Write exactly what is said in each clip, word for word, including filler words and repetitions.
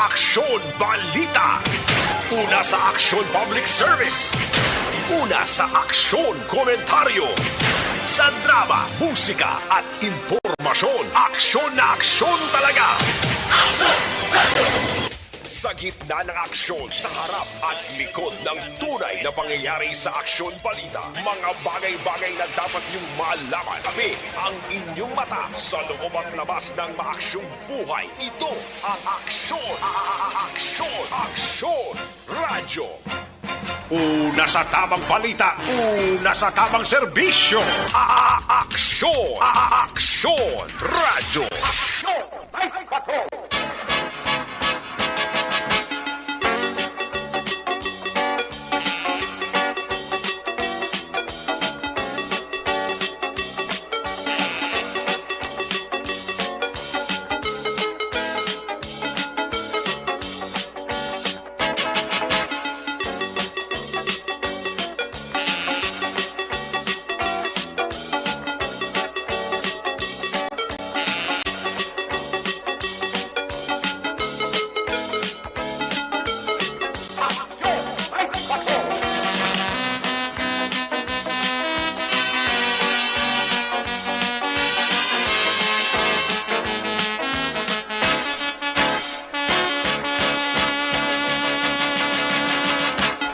Aksyon Balita. Una sa Aksyon Public Service. Una sa Aksyon Komentaryo. Sa drama, musika at impormasyon, aksyon na aksyon talaga. Sa gitna ng aksyon, sa harap at likod ng tunay na pangyayari sa Aksyon Balita, mga bagay-bagay na dapat niyong malaman. Kami ang inyong mata sa loob at labas ng maaksyong buhay. Ito ang Aksyon, a-, a-, a-, Aksyon, Aksyon Radyo. Una sa tamang balita, una sa tamang serbisyo. A-, a-, Aksyon, a-, a-, Aksyon Radyo. Aksyon Night Patrol.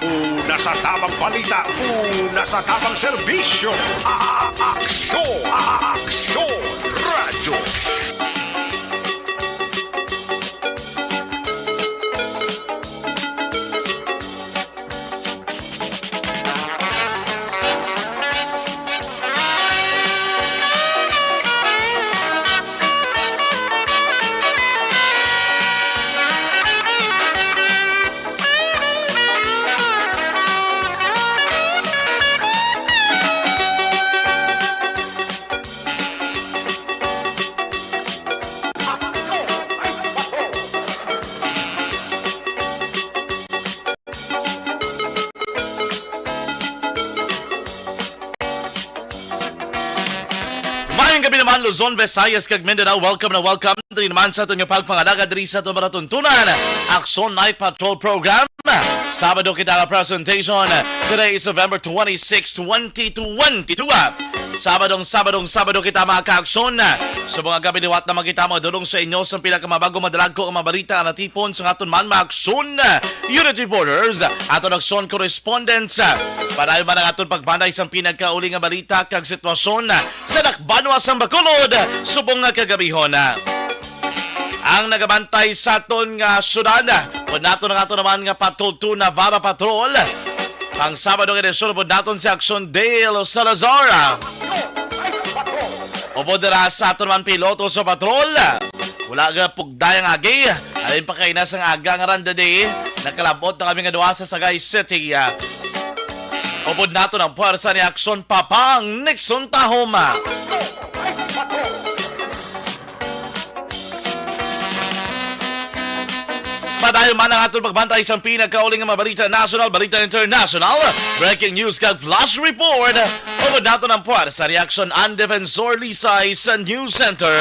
Una sa tamang balita, una sa tamang serbisyo. A-, a-, Aksyon, a-, a-, Aksyon Radyo. Mayong gabi naman, Luzon, Visayas, kag Mindanao. Welcome na welcome diri naman sa aton nga pagpangalaga diri sa aton maratuntunan Aksyon Night Patrol Program. Sabado kita nga presentation. Today is November twenty-six, twenty twenty-two. Sabadong, sabadong, sabado kita, mga kaaksyon. Subong nga gabi, liwat naman kita madulong sa inyo sa pinakamabago, madalagko nga mga balita nga natipon sa aton man mga aksyon unit reporters, aton aksyon correspondents. Padayon man ang aton pagbanday sa pinagkauli nga balita kag sitwasyon sa dakbanwa sang Bacolod subong nga kagabihon. Ang nagabantay sa aton nga syudad, upod naton ang aton naman nga Patrol two Navarra Patrol. Ang Sabado nga edisyon, upod naton si Aksyon Dale Salazar. Upod dira sa aton man piloto sa patrol. Wala ga pugday ang agi. Alin pa kay na sang aga nga randa day, nakalabot na kami nga duha sa Sagay City. Upod naton ang puwersa ni Aksyon Papang Nixon Tahoma. Padayon man ang aton pagbantay sa pinakauli nga mga balita national, balita international, breaking news kag flash report. Upod naton ang puwersa ni Aksyon Ann Defensor Lisay sa News Center.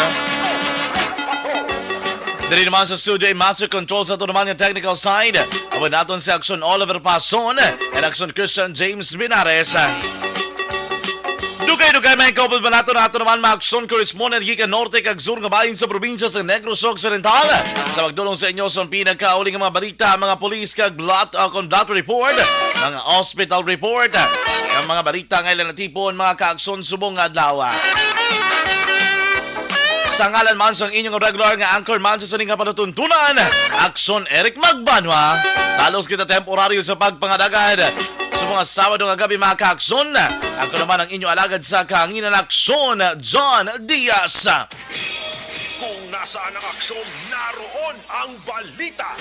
Diri naman sa studio, in master control sa aton naman nga technical side, upod naton si Aksyon Oliver Pason and Aksyon Christian James Binares. Dugay-dugay may kaupod pa nato na ato naman mga aksyon correspondent gikan norte kag sur nga bahin sa probinsya sa Negros Occidental. Sa pagdulong sa inyo sa pinakauli nga mga balita, mga pulis kag blood, uh, kon blood report, mga hospital report, ang mga balita nga ila natipon, mga kaaksyon, subong nga adlaw. Sa ngalan man sang inyong regular nga anchor man sa sini nga palatuntunan, Aksyon Eric Magbanwa, talos kita temporaryo sa pagpangalagad sa mga Sabado nga gabi, mga kaaksyon. Ako naman ang inyo alagad sa kahanginan, Aksyon John Diaz. Kung nasaan ang aksyon, naroon ang balita.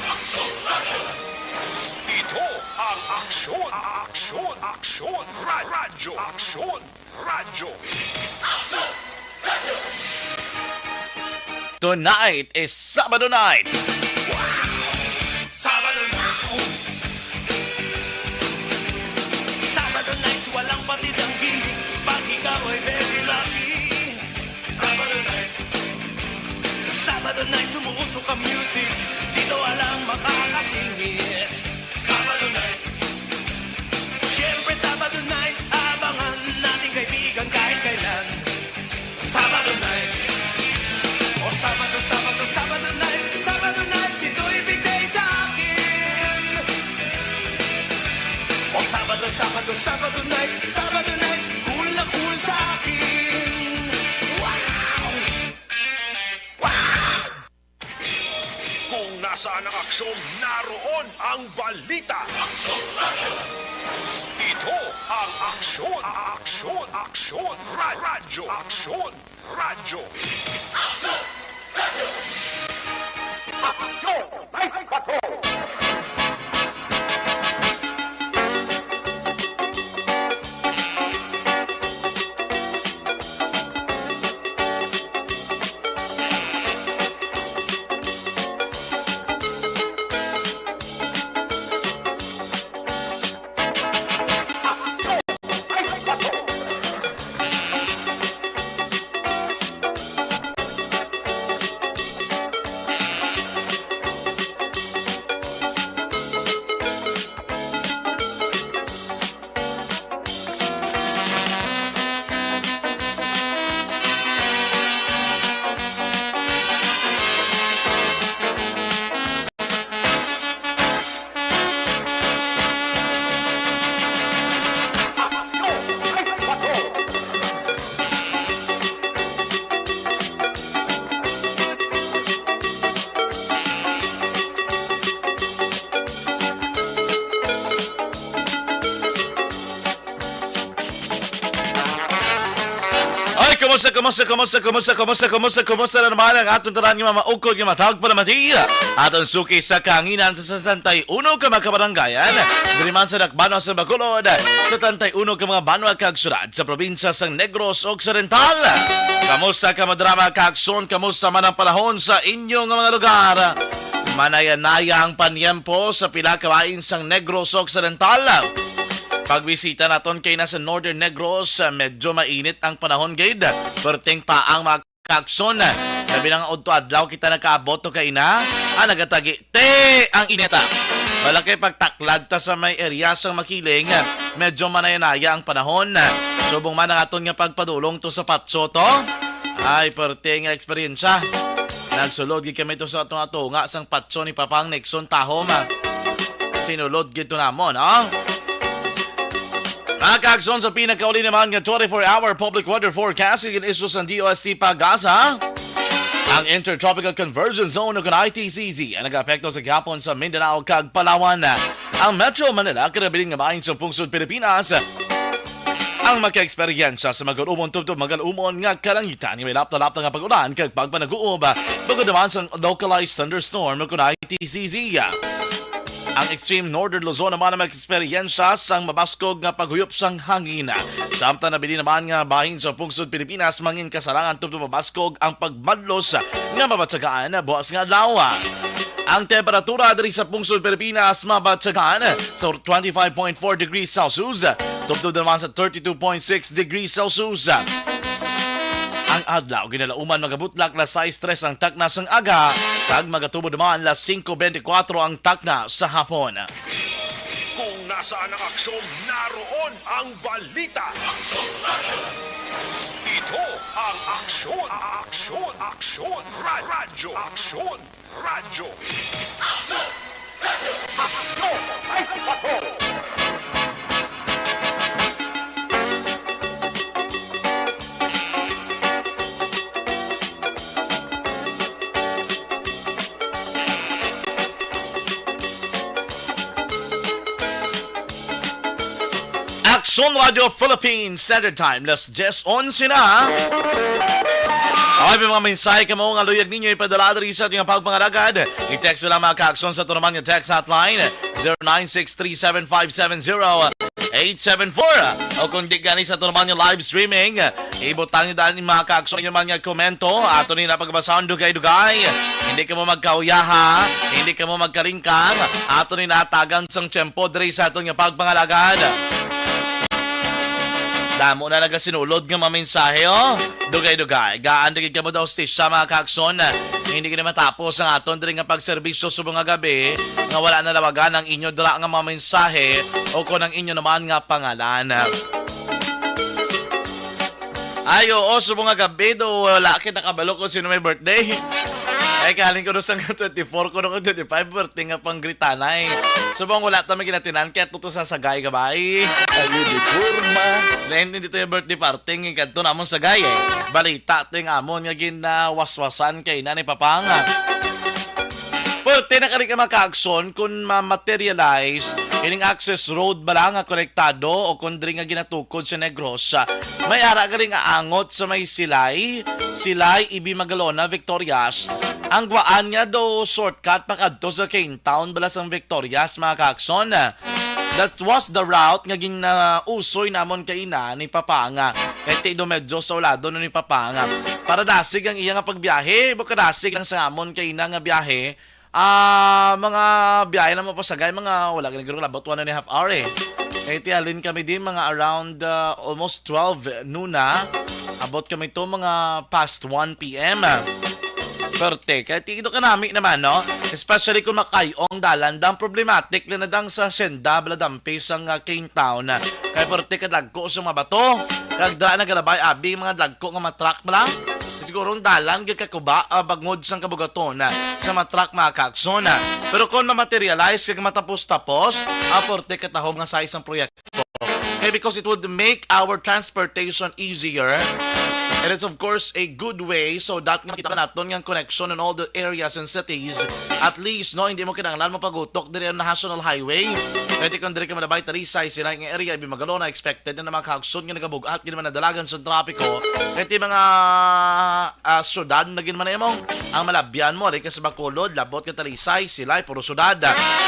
Ito ang Aksyon, Aksyon, Aksyon, Ra-, Radyo, Aksyon Radyo. Tonight is Sabado night. Sabado night. Sabado night, walang patid ang gimmick. Pag ikaw ay very lucky. Sabado night. Sabado night, umuusok ang music. Dito alang Sabado, Sabado nights, Sabado nights, cool na cool sa akin. Wow! Wow! Kung nasaan ang aksyon, naroon ang balita. Ito ang Aksyon, Aksyon, Aksyon, Ra-, Radyo, Aksyon, Radyo. Aksyon! Radyo! Aksyon! Night Patrol! Ay, kumusta, kumusta, kumusta, kumusta, kumusta, kumusta, kumusta na naman ang aton tanan nga mga ukod nga matawag pa naman di? Aton suki sa kahanginan sa setenta y uno ka mga kabaranggayan, diri man sa Dakbanon sa Bacolod, setenta y uno ka mga banwa kag syudad sa probinsya sang Negros Occidental. Kamusta ka, mga drama ka aksyon? Kamusta man ang panahon sa inyo nga mga lugar? Manaya-naya ang panyempo sa pila ka bahin sang Negros Occidental. Pagbisita naton kay na sa Northern Negros, ah, medyo mainit ang panahon, gid. Perting pa ang mga kakson. Labi na nga udto adlaw kita nakaabot to kay na. Ah, nagatagi te ang inita. Wala kay pagtaklad ta sa may area sang Makiling, medyo manaya-naya ang panahon. Subong man ang aton nga pagpadulong to sa Patso to. Ay, perte nga eksperyensya. Nagsulod gid kami to sa tunga-tunga sang patso ni Papang Nixon Tahom, ah. Sinulod gid to namon, ah. Mga kaagsoon, sa pinakauli naman nga twenty-four hour public weather forecast, igin-issue sang D O S T PAGASA, ang Intertropical Convergence Zone o kon I T C Z ang nagaapekto sa gihapon sa Mindanao kag Palawan. Ang Metro Manila, kinabilin nga bahin sa pungsod Pilipinas, ang makaeksperyensya sa magalumon tubtob magalumon nga kalangitan nga may lapta-lapta nga pag-ulan kag pagpanaguob, bukod naman sang localized thunderstorm o kon I T C Z. Ang extreme northern Luzon naman ang makaeksperyensya sang mabaskog nga paghuyop sang hangin. Samtang nabilin naman nga bahin sa pungsod Pilipinas, mangin kasarangan tubtob mabaskog ang pagmadlos nga mabatyagaan buas nga adlaw. Ang temperatura diri sa pungsod Pilipinas mabatyagan sa twenty-five point four degrees Celsius, tubtob naman sa thirty-two point six degrees Celsius. Ang adlaw ginalauman magabutlak las sais tres ang takna sang aga, kag magatubo naman las singko bente kuwatro ang takna sa hapon. Kung nasaan ang aksyon, naroon ang balita. Ito ang Aksyon, Aksyon, Aksyon, Ra-, Radyo Aksyon. Radyo. Aksyon! Radyo! Aksyon! Ay, aksyon! Aksyon Radio Philippines Standard Time, las diyes onse na. Okay, may mga mensahe kamo nga luyag ninyo ipadala diri sa ating pagpangalagad. I-text mo lang, mga kaaksyon, sa aton naman nga text hotline, zero nine six three seven five seven zero eight seven four. O kung di gani, sa aton naman nga live streaming, ibutang nyo daan, mga kaaksyon, inyo man nga komento. Ato ni na pagbasahon dugay-dugay. Hindi kamo magkauyaha, hindi kamo magkalingkang. Ato ni natagan sang tiyempo diri sa aton nga pagpangalagad. Damo na nagasinulod nga mga mensahe, oh. Dugay-dugay. Gaan dagig kamo daw, hustisya, mga kaakson. Hindi gid matapos ang aton diri nga pagserbisyo subong nga gabi nga wala nalawagan ang inyo dira nga mga mensahe o kon ang inyo naman nga pangalan. Ay, oo, subong nga gabi do, wala kita kabalo kung sino may birthday. Ay, kahalin ko sa twenty-four, kuno ko twenty-five, birthday nga pang Gritanay. Subong wala ta may ginatinan, kaya tuto sa sagay, kabay. Ay, uniforma. Then, hindi to yung birthday party, nga kadto namon sagay, eh. Balita to yung amon nga ginawaswasan kay Nanay Papang. Pwerte na kani ka makaagson kung ma-materialize ining access road bala nga konektado o kung diri nga ginatukod sa Negros. May ara gali nga angot sa may Silay, Silay, Ibi Magalona, Victorias. Ang guwaan nga do shortcut pakadto sa Cane Town, bala sang Victorias, mga kaagson. That was the route nga ginausoy namon kaina ni Papang. Kay ti do medyo sa ulado na ni Papang. Para dasig ang iya nga pagbiyahe, bukadasig lang sa amon kaina nga biyahe. Ah, mga biyahe lang mo pasagay, mga wala gani guro labot one and a half hour, eh. Kay ti halin kami din mga around, ah, almost twelve noon na. Abot kami to mga past one p m. Perte, kay ti do kanami naman, no? Especially kung makay-ong dalan, dang problematic lang na dang sa senda, bala dampi sang, ah, Cane Town. Kay perte kadagko sa mga bato, kag dala nagalabay abi mga dagko nga matrak bala. Siguro ang dalan gikakuba, ah, bangod sang kabugaton, ah, sa matrak, mga kaagson, ah. Pero kung ma-materialize kag matapos-tapos, ah, perte katahom nga sa isang proyekto. Okay, because it would make our transportation easier. It is, of course, a good way so that nga makita naton nga connection in all the areas and cities. At least, no, hindi mo kinahanglan mapagutok diri ang National Highway. Kaya kung diri ka malabay, Talisay, Silay nga area, Ibi Magalona, expected na mga kaagson nga nagabug-at gid man nadalagan sa trapiko. Kaya ti mga, ah, syudad na gid man imo. Ang malabyan mo, di ka sa Bacolod, labot ka Talisay, Silay, puro syudad.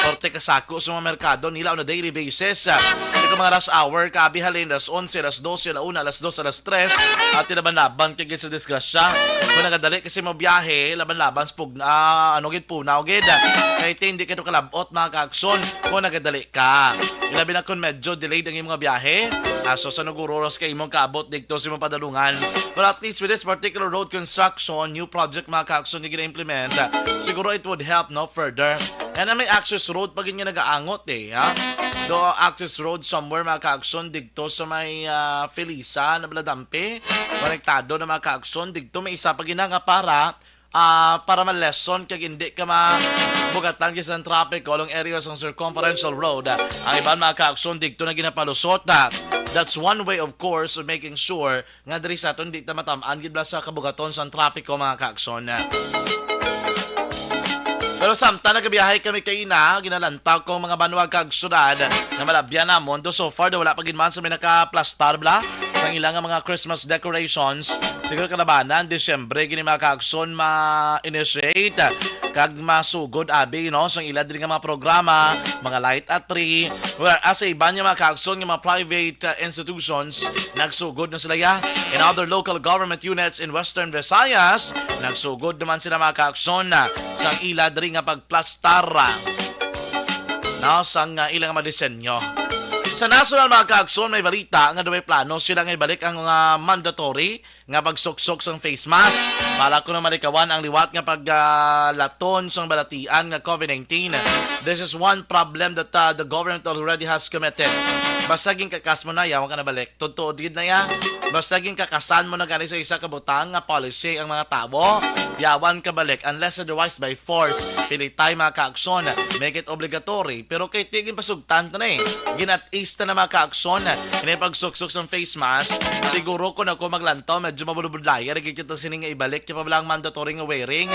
Korte ka sako sa mga merkado nila on a daily basis. Di ka mga rush hour, kabi halin, alas onse, alas dose, alas una, alas dos, alas tres, at laban-laban ka gid sa disgrasya. Kung nagadali kasi mo biyahe, laban-laban sa pugna, ah, ano gid, punaw gid. Kay ti hindi ka to kalabot, mga kaagson, kung nagadali ka. Ilabi na kung medyo delayed ang imong biyahe, aso sa nugururos ka imong kaabot dito sa imong padalungan. But at least with this particular road construction, new project, mga kaagson, nga gina-implement, siguro it would help, no, further. And may access road pa gid nga nagaangot, eh, ha? Do access road somewhere, mga kaagson, digto sa may, ah, Felisa, Nabladampe. Konektado na, mga kaagson, digto may isa pa gid na nga para, ah, para ma-lessen kag hindi ka mabugatan gid sa traffic along area sa circumferential road. Ang iban, mga kaagson, digto na ginapalusot na. That's one way, of course, of making sure nga diri sa aton di ta matam-an gid bala sa kabugaton sang trapiko, mga kaagson. Pero samtang nagabiyahe kami kaina, ginalantaw ko ang mga banwa kag syudad nga malabyan namon. Do so far, do wala pa gid man sa may nakaplastar bala sang ilang mga Christmas decorations. Siguro kalabanan, Disyembre gini, mga kaagson, ma-initiate kag masugod abi, no, sang ila diri nga mga programa, mga light at tree. Whereas sa iban nga mga kaagson nga mga private, uh, institutions, nagsugod na sila ya. In other local government units in Western Visayas, nagsugod naman sila, mga kaagson, na sang ila diri nga pagplastar, uh, no, sang, uh, ilang mga disenyo. Sa national, mga kaagson, may balita nga daw may plano sila nga ibalik ang mga mandatory nga pagsuksok sang face mask. Para kuno malikawan ang liwat nga paglaton sang balatian nga COVID nineteen. This is one problem that, uh, the government already has committed. Basta ginkakasan mo na, yawa ka na balik. Totoo gid na ya. Basta ginkakasan mo na gani sa isa ka butang nga policy ang mga tawo, yawan ka balik unless otherwise by force. Pilitay, mga kaagson, make it obligatory. Pero kay ti ginpasugtan ta na, eh. Ginat-is ta na, mga kaagson. Kini pagsuksok sang face mask, siguro kung ako maglantaw, medyo mabulubudlaya na gid kita sini nga ibalik kay pa bala ang mandatory nga wearing.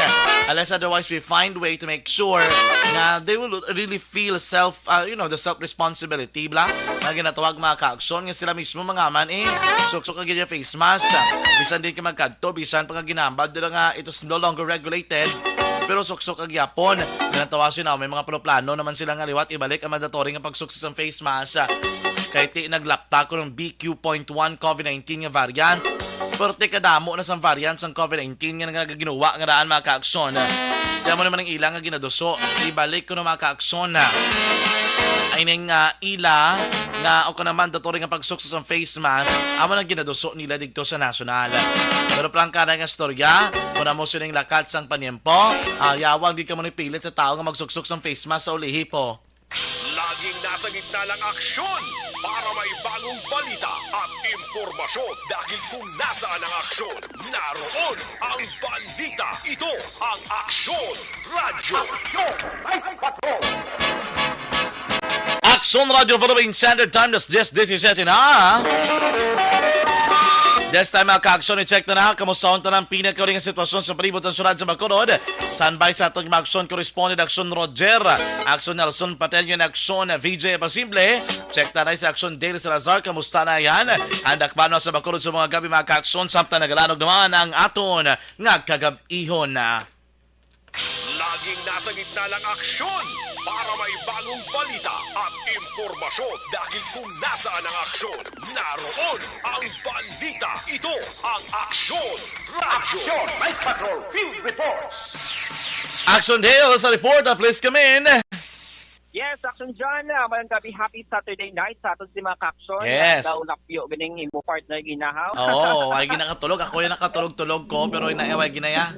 Unless otherwise we find way to make sure nga they will really feel self, uh, you know, the self responsibility bala nga ginatawag, mga kaagson, nga sila mismo mga man, eh, suksok ang gid face mask. Bisan din ka magkadto, bisan pa nga ginambal dira nga it is no longer regulated, pero suksok ang gyapon. Ginatawa sila, may mga plano naman sila nga liwat ibalik ang mandatory nga pagsuksok sang face mask. Kay ti naglapta ko ng B Q point one COVID nineteen nga variant. Pero ti kadamo na sang variant sang COVID nineteen nga nagaginuwa nga daan, mga kaagson. Kaya mo naman ang ilang nga ginaduso. Ibalik ko ng mga kaagson na. Ay ning, ah, ila nga o kung naman mandatory nga pagsuksok sang face mask, amo nang ginaduso nila dito sa nasyonal. Pero prangkada nga istorya, kung amo sining lakat sang panyempo, ah, yawang di ka mo nipilit sa tao nga magsuksok sang face mask sa ulihi po. Laging nasa gitna ng aksyon, Para may bagong balita at impormasyon, dahil kung nasaan ang aksyon, naroon ang balita. Ito ang Aksyon Radyo. Aksyon Radyo Philippine Standard Time, alas diyes disisete na. This time, mga ka-aksyon, i-check na na kamusta ang tanang pinakauli nga sitwasyon sa palibot sang syudad sa Bacolod. Standby sa aton mga aksyon correspondent, Aksyon Roger, Aksyon Nelson Patelio, and Aksyon V J Pasimple. Check ta na sa Aksyon Daily Salazar. Kamusta na yan? Handak ba na sa Bacolod sa mga gabi, mga ka-aksyon? Samtang nagalanog naman ang aton nga kagab-ihon. Laging nasa gitna ng aksyon para may bagong balita at impormasyon, dahil kung nasaan ang aksyon, naroon ang balita. Ito ang Aksyon Radyo. Aksyon Night Patrol Field Reports. Action Dale sa report, ah, please come in. Yes, Action John, ah, mayong gabi, happy Saturday night sa aton si mga ka-aksyon. Yes. Ah, daw lapyo ganing imo partner ginahaw. Oo, ay ginakatulog. Ako yung nakatulog-tulog ko, pero inaaway ginaya.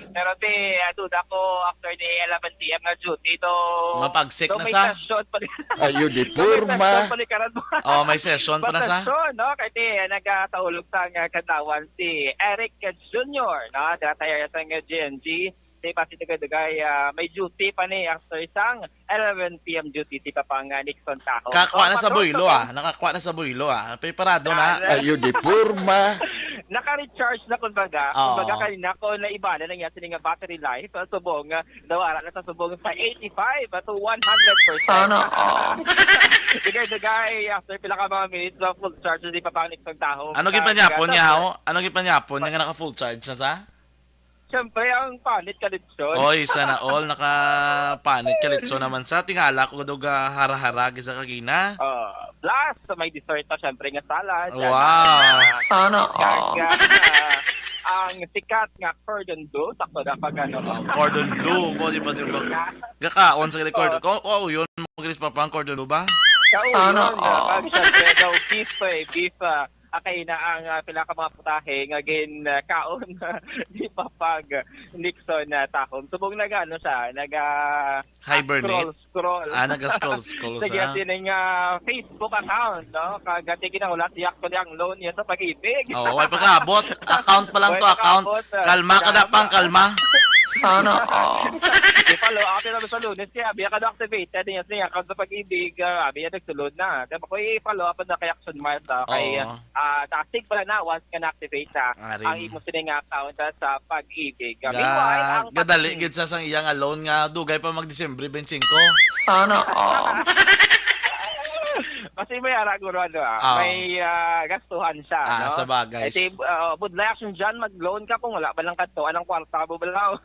Pero ti, ah, duda ko after the eleven P M nga duty, do, Mapagsik do na may sa? Session pa. Ayo, di do may porma. Session pa ni karon. Oh, may session pa na sa? Session, no? Kay ti, ah, nagataulog sa nga kadlawan si Eric Junior, no? Dira tayo sa nga G N G. Di ba si Dugay-Dugay, ah, may duty pa ni after sang eleven P M duty si Papang, ah, Nixon Taho. Kakuha na sa buylo, ah. Nakakuha na sa buylo, ah. Preparado na. Ayo, di porma. Naka-recharge na, kumbaga. Oo. Kumbaga, kanina ko na iba na niya sini nga battery life. So, subong, ah, nawala na sa subong sa eighty-five to one hundred percent. Sana all. Dugay-dugay, after pila ka mga minutes, ah, full charge na si Papang Nixon Taho. Ano gid panyapon niya, ho? Ano gid panyapon niya nga naka-full charge na sa? Siyempre, ang panit kalitson. Oy, sana all nakapanit kalitson naman sa tingala ko dog, ah, hara-hara gid sa kagina. Oh, plus, may dessert pa, siyempre, nga salad. Wow. Sana all. Kag, ah, ang sikat nga cordon bleu, sakto na pag ano. Oh, cordon bleu, bo, di ba, di ba? Gakaon sa likod. Oh. Ko, oh, yun, mo gris pa pang cordon bleu ba? Sana all. Kag, siyempre, daw beef, eh, beef, ah, akay na ang, ah, pila ka mga putahe nga gin, ah, kaon ni Papang Nixon, ah, Tahom. Subong nag-ano siya, nag, ah, hibernate? Scroll, scroll. Ah, naga-scroll, scroll siya. Sige, sining, ah, Facebook account, no? Kag, ah, sige na, wala siya actually ang loan niya sa Pag-ibig. Oo, way pag-abot. Account pa lang to, account. Kalma ka na pang, kalma. Sana all. I-follow up naman sa Lunes kaya, biya ka na activated niya sa account sa Pag-ibig, ah, biya nagsulod na. Kaya ako i-follow up na kay Action Mart, ah, kay, ah, ah, dasig pala na once nga na-activate na ang imo sini nga account, ah, sa Pag-ibig. Ah, meanwhile, ang gadali gid sa sang iya nga loan nga dugay pa mag-Disyembre twenty-five. Sana all. Kasi may ara guro, ano, ah, may, ah, gastuhan siya, no? Ah, sa bagay. Eh, ti, ah, budlay Action John, mag-loan ka kung wala ba lang kadto anang kwarta mo balaw.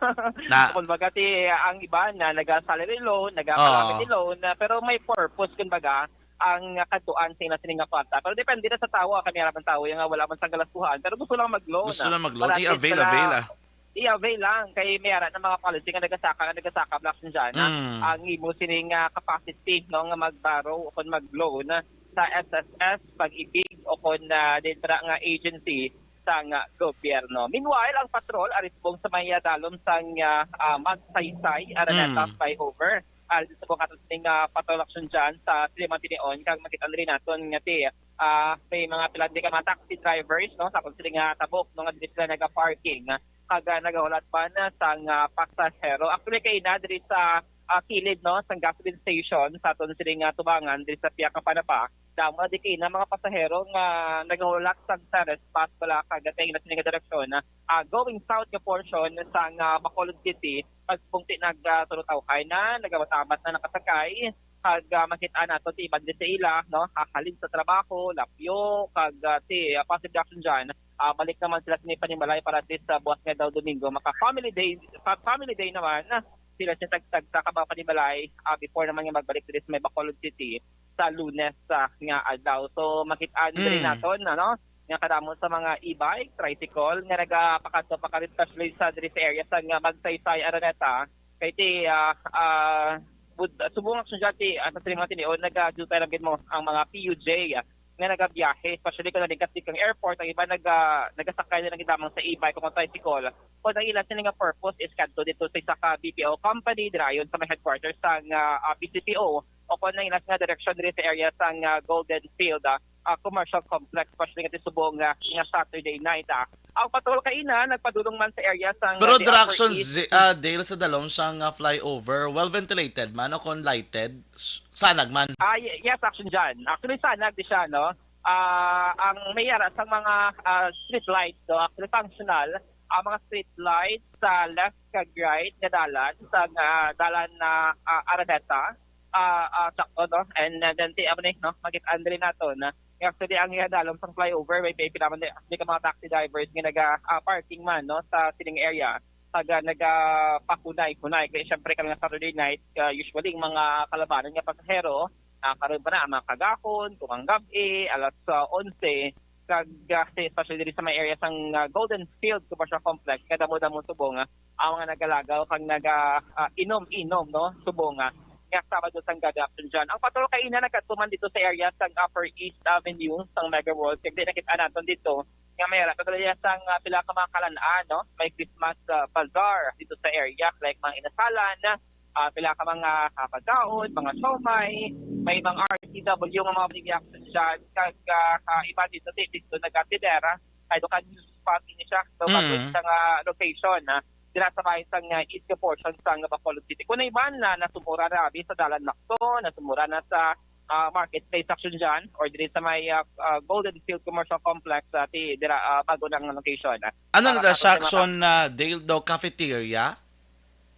Na. Kung baga ti, ang iba na naga-salary loan, naga-calamity loan, ah, pero may purpose, kumbaga, ang kadtuan sa ila sini nga kwarta. Pero depende na sa tawo, ah, kami ra man tawo nga wala man sang galastuhan, pero gusto lang mag-loan. Gusto lang mag-loan, i-avail, avail, ah. I-avail lang kay may ara na mga policy nga nagasaka, nga nagasaka, Black Sunjana, ang imo sining, ah, capacity, no, nga mag-borrow o kon mag-loan sa S S S, Pag-ibig o kon, ah, dintra nga agency sang, ah, gobyerno. Meanwhile, ang patrol ari subong sa may, ah, dalom sang, ah, ah, Magsaysay, Araneta flyover. Ah, subong aton sining, ah, patrol action dyan sa Siliman Tinion, kag makita na rin naton nga ti, ah, may mga pila di ka mga taxi drivers, no, sa aton sining, ah, tabok, no, nga dili sila naga-parking, ah, kag, ah, nagahulat pa na sang, ah, pasahero. Actually, kay na diri sa, ah, kilid, no, sang gasoline station sa aton sining, ah, tubangan diri sa Piacapanapa. Damo na di kay na mga pasahero nga nagahulat sang trespass bala kag atay na sining direksyon, ah, going south nga portion sang, ah, Bacolod City, pagpungti nag, ah, Surutawhay na, nagawatamat na nakasakay, kag, ah, makit-an nato ti iban di sa ila, no, hahalin sa trabaho, lapyo, kag, ah, ti, ah, positive action dyan, ah, balik naman sila sa panimalay para at least sa buwas nga daw Domingo, maka family day, fa-, family day naman, ah, sila siya tagtag sa kabang panimalay, ah, before naman nga magbalik diri sa may Bacolod City sa Lunes, ah, nga adlaw. So, makit-an diri naton, ano, nga kadamo sa mga e-bike, tricycle nga nagapakadto pa kari, especially sa diri sa area sa nga Magsaysay, Araneta. Kay ti, ah, ah, bud-, subong action dyan ti, ah, sa sining mga tinion, naga-dutay lang gid mo ang mga P U J, ah, nga nagabiyahe, especially kung nalingkat di kang airport, ang iba naga-, nagasakay na lang gid lamang sa e-bike o tricycle. Kung ang ila sini nga purpose is kadto dito sa isa ka B P O company, dirayon sa may headquarters sa nga, ah, P C P O, o kon ang ilas nga direksyon diri sa area sang, ah, Golden Field, ah, ah, Commercial Complex, especially nga subong nga, nga Saturday night, ah. Ang patrol kaina nagpadulong man sa area sang, Pero ah, the direction Upper East. Zi- ah, Dale, sa dalom sang, ah, flyover, well ventilated man o kon lighted? S- Sanag man. Ah, y- yes, Action John. Actually, sanag di siya, no? Ah, ang may ara sang mga, ah, street lights, no? Actually, functional ang mga street lights sa left kag right nga dalan sa, ah, dalan na, ah, Araneta, ah, ah, sakto, no? And, uh, then, ti, amo ni, no? Makit-an diri nato na actually ang iya dalom sang flyover, may pipila man di, di ka mga taxi drivers nga naga, ah, parking man, no, sa sining area. Taga nagapakunay-kunay. Kaya syempre kami nga Saturday night, ah, usually ang mga kalabanan nga pasahero, ah, karon pa na, ang mga kagahon, kung ang gabi, alas, ah, onse, kag, ah, si- especially diri sa may area sang, ah, Golden Field Commercial Complex, kadamo-damo subong, ah, ang mga nagalagaw kag naga, ah, inom-inom, no, subong, ah, nga Sabado sang gabi, Action John. Ang patrol kaina nagkatuman dito sa area sang Upper East Avenue sang Mega World, kag di nakita naton dito nga may ara, pero iya sang, ah, pila ka mga kalan-an, no, may Christmas, ah, bazaar dito sa area, like mga inasalan, ah, pila ka mga, ah, pagkaon, mga siomay, may mga R T W nga mga baligya, Action John, kag, ah, ah, iba dito, di, dito nagatidera, kay do ka news spot ini siya, so, bago Mm. sa nga location, ah, dira sa bahin sang, ah, east nga portion sang Bacolod City. Kung iban na nasumura na abi sa Dalan Lacson, nasumura na sa, ah, marketplace, Action John, or diri sa may, ah, ah, Golden Field Commercial Complex, ah, ti, dira, ah, bago na nga location, ah. Ano Para na ta sa sa mga Action na Dale do cafeteria?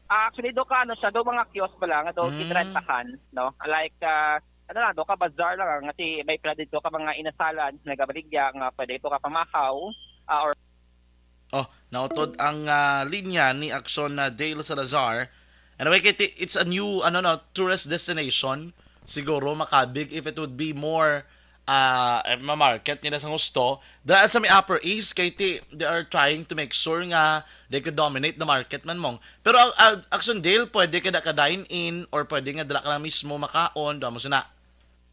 Ah, actually, do ka, ano siya, do mga kiosk ba lang, do Mm. ginrentahan, no? Like, ah, ano lang, do ka bazaar lang, nga si, may pila dito ka mga inasalan, nagabaligya, nga pwede ito ka pamahaw, ah, or Oh, nautod ang, ah, linya ni Action na Dale Salazar. Anyway, kay ti- it's a new, ano, no, tourist destination. Siguro makabig if it would be more, ah, eh, ma-market nila sa gusto. Dahil sa may Upper East, kay ti, they are trying to make sure nga they could dominate the market man mong. Pero, ah, ah, Action Dale, pwede ka da ka dine-in or pwede nga dala ka lang mismo makaon, doon mo sina.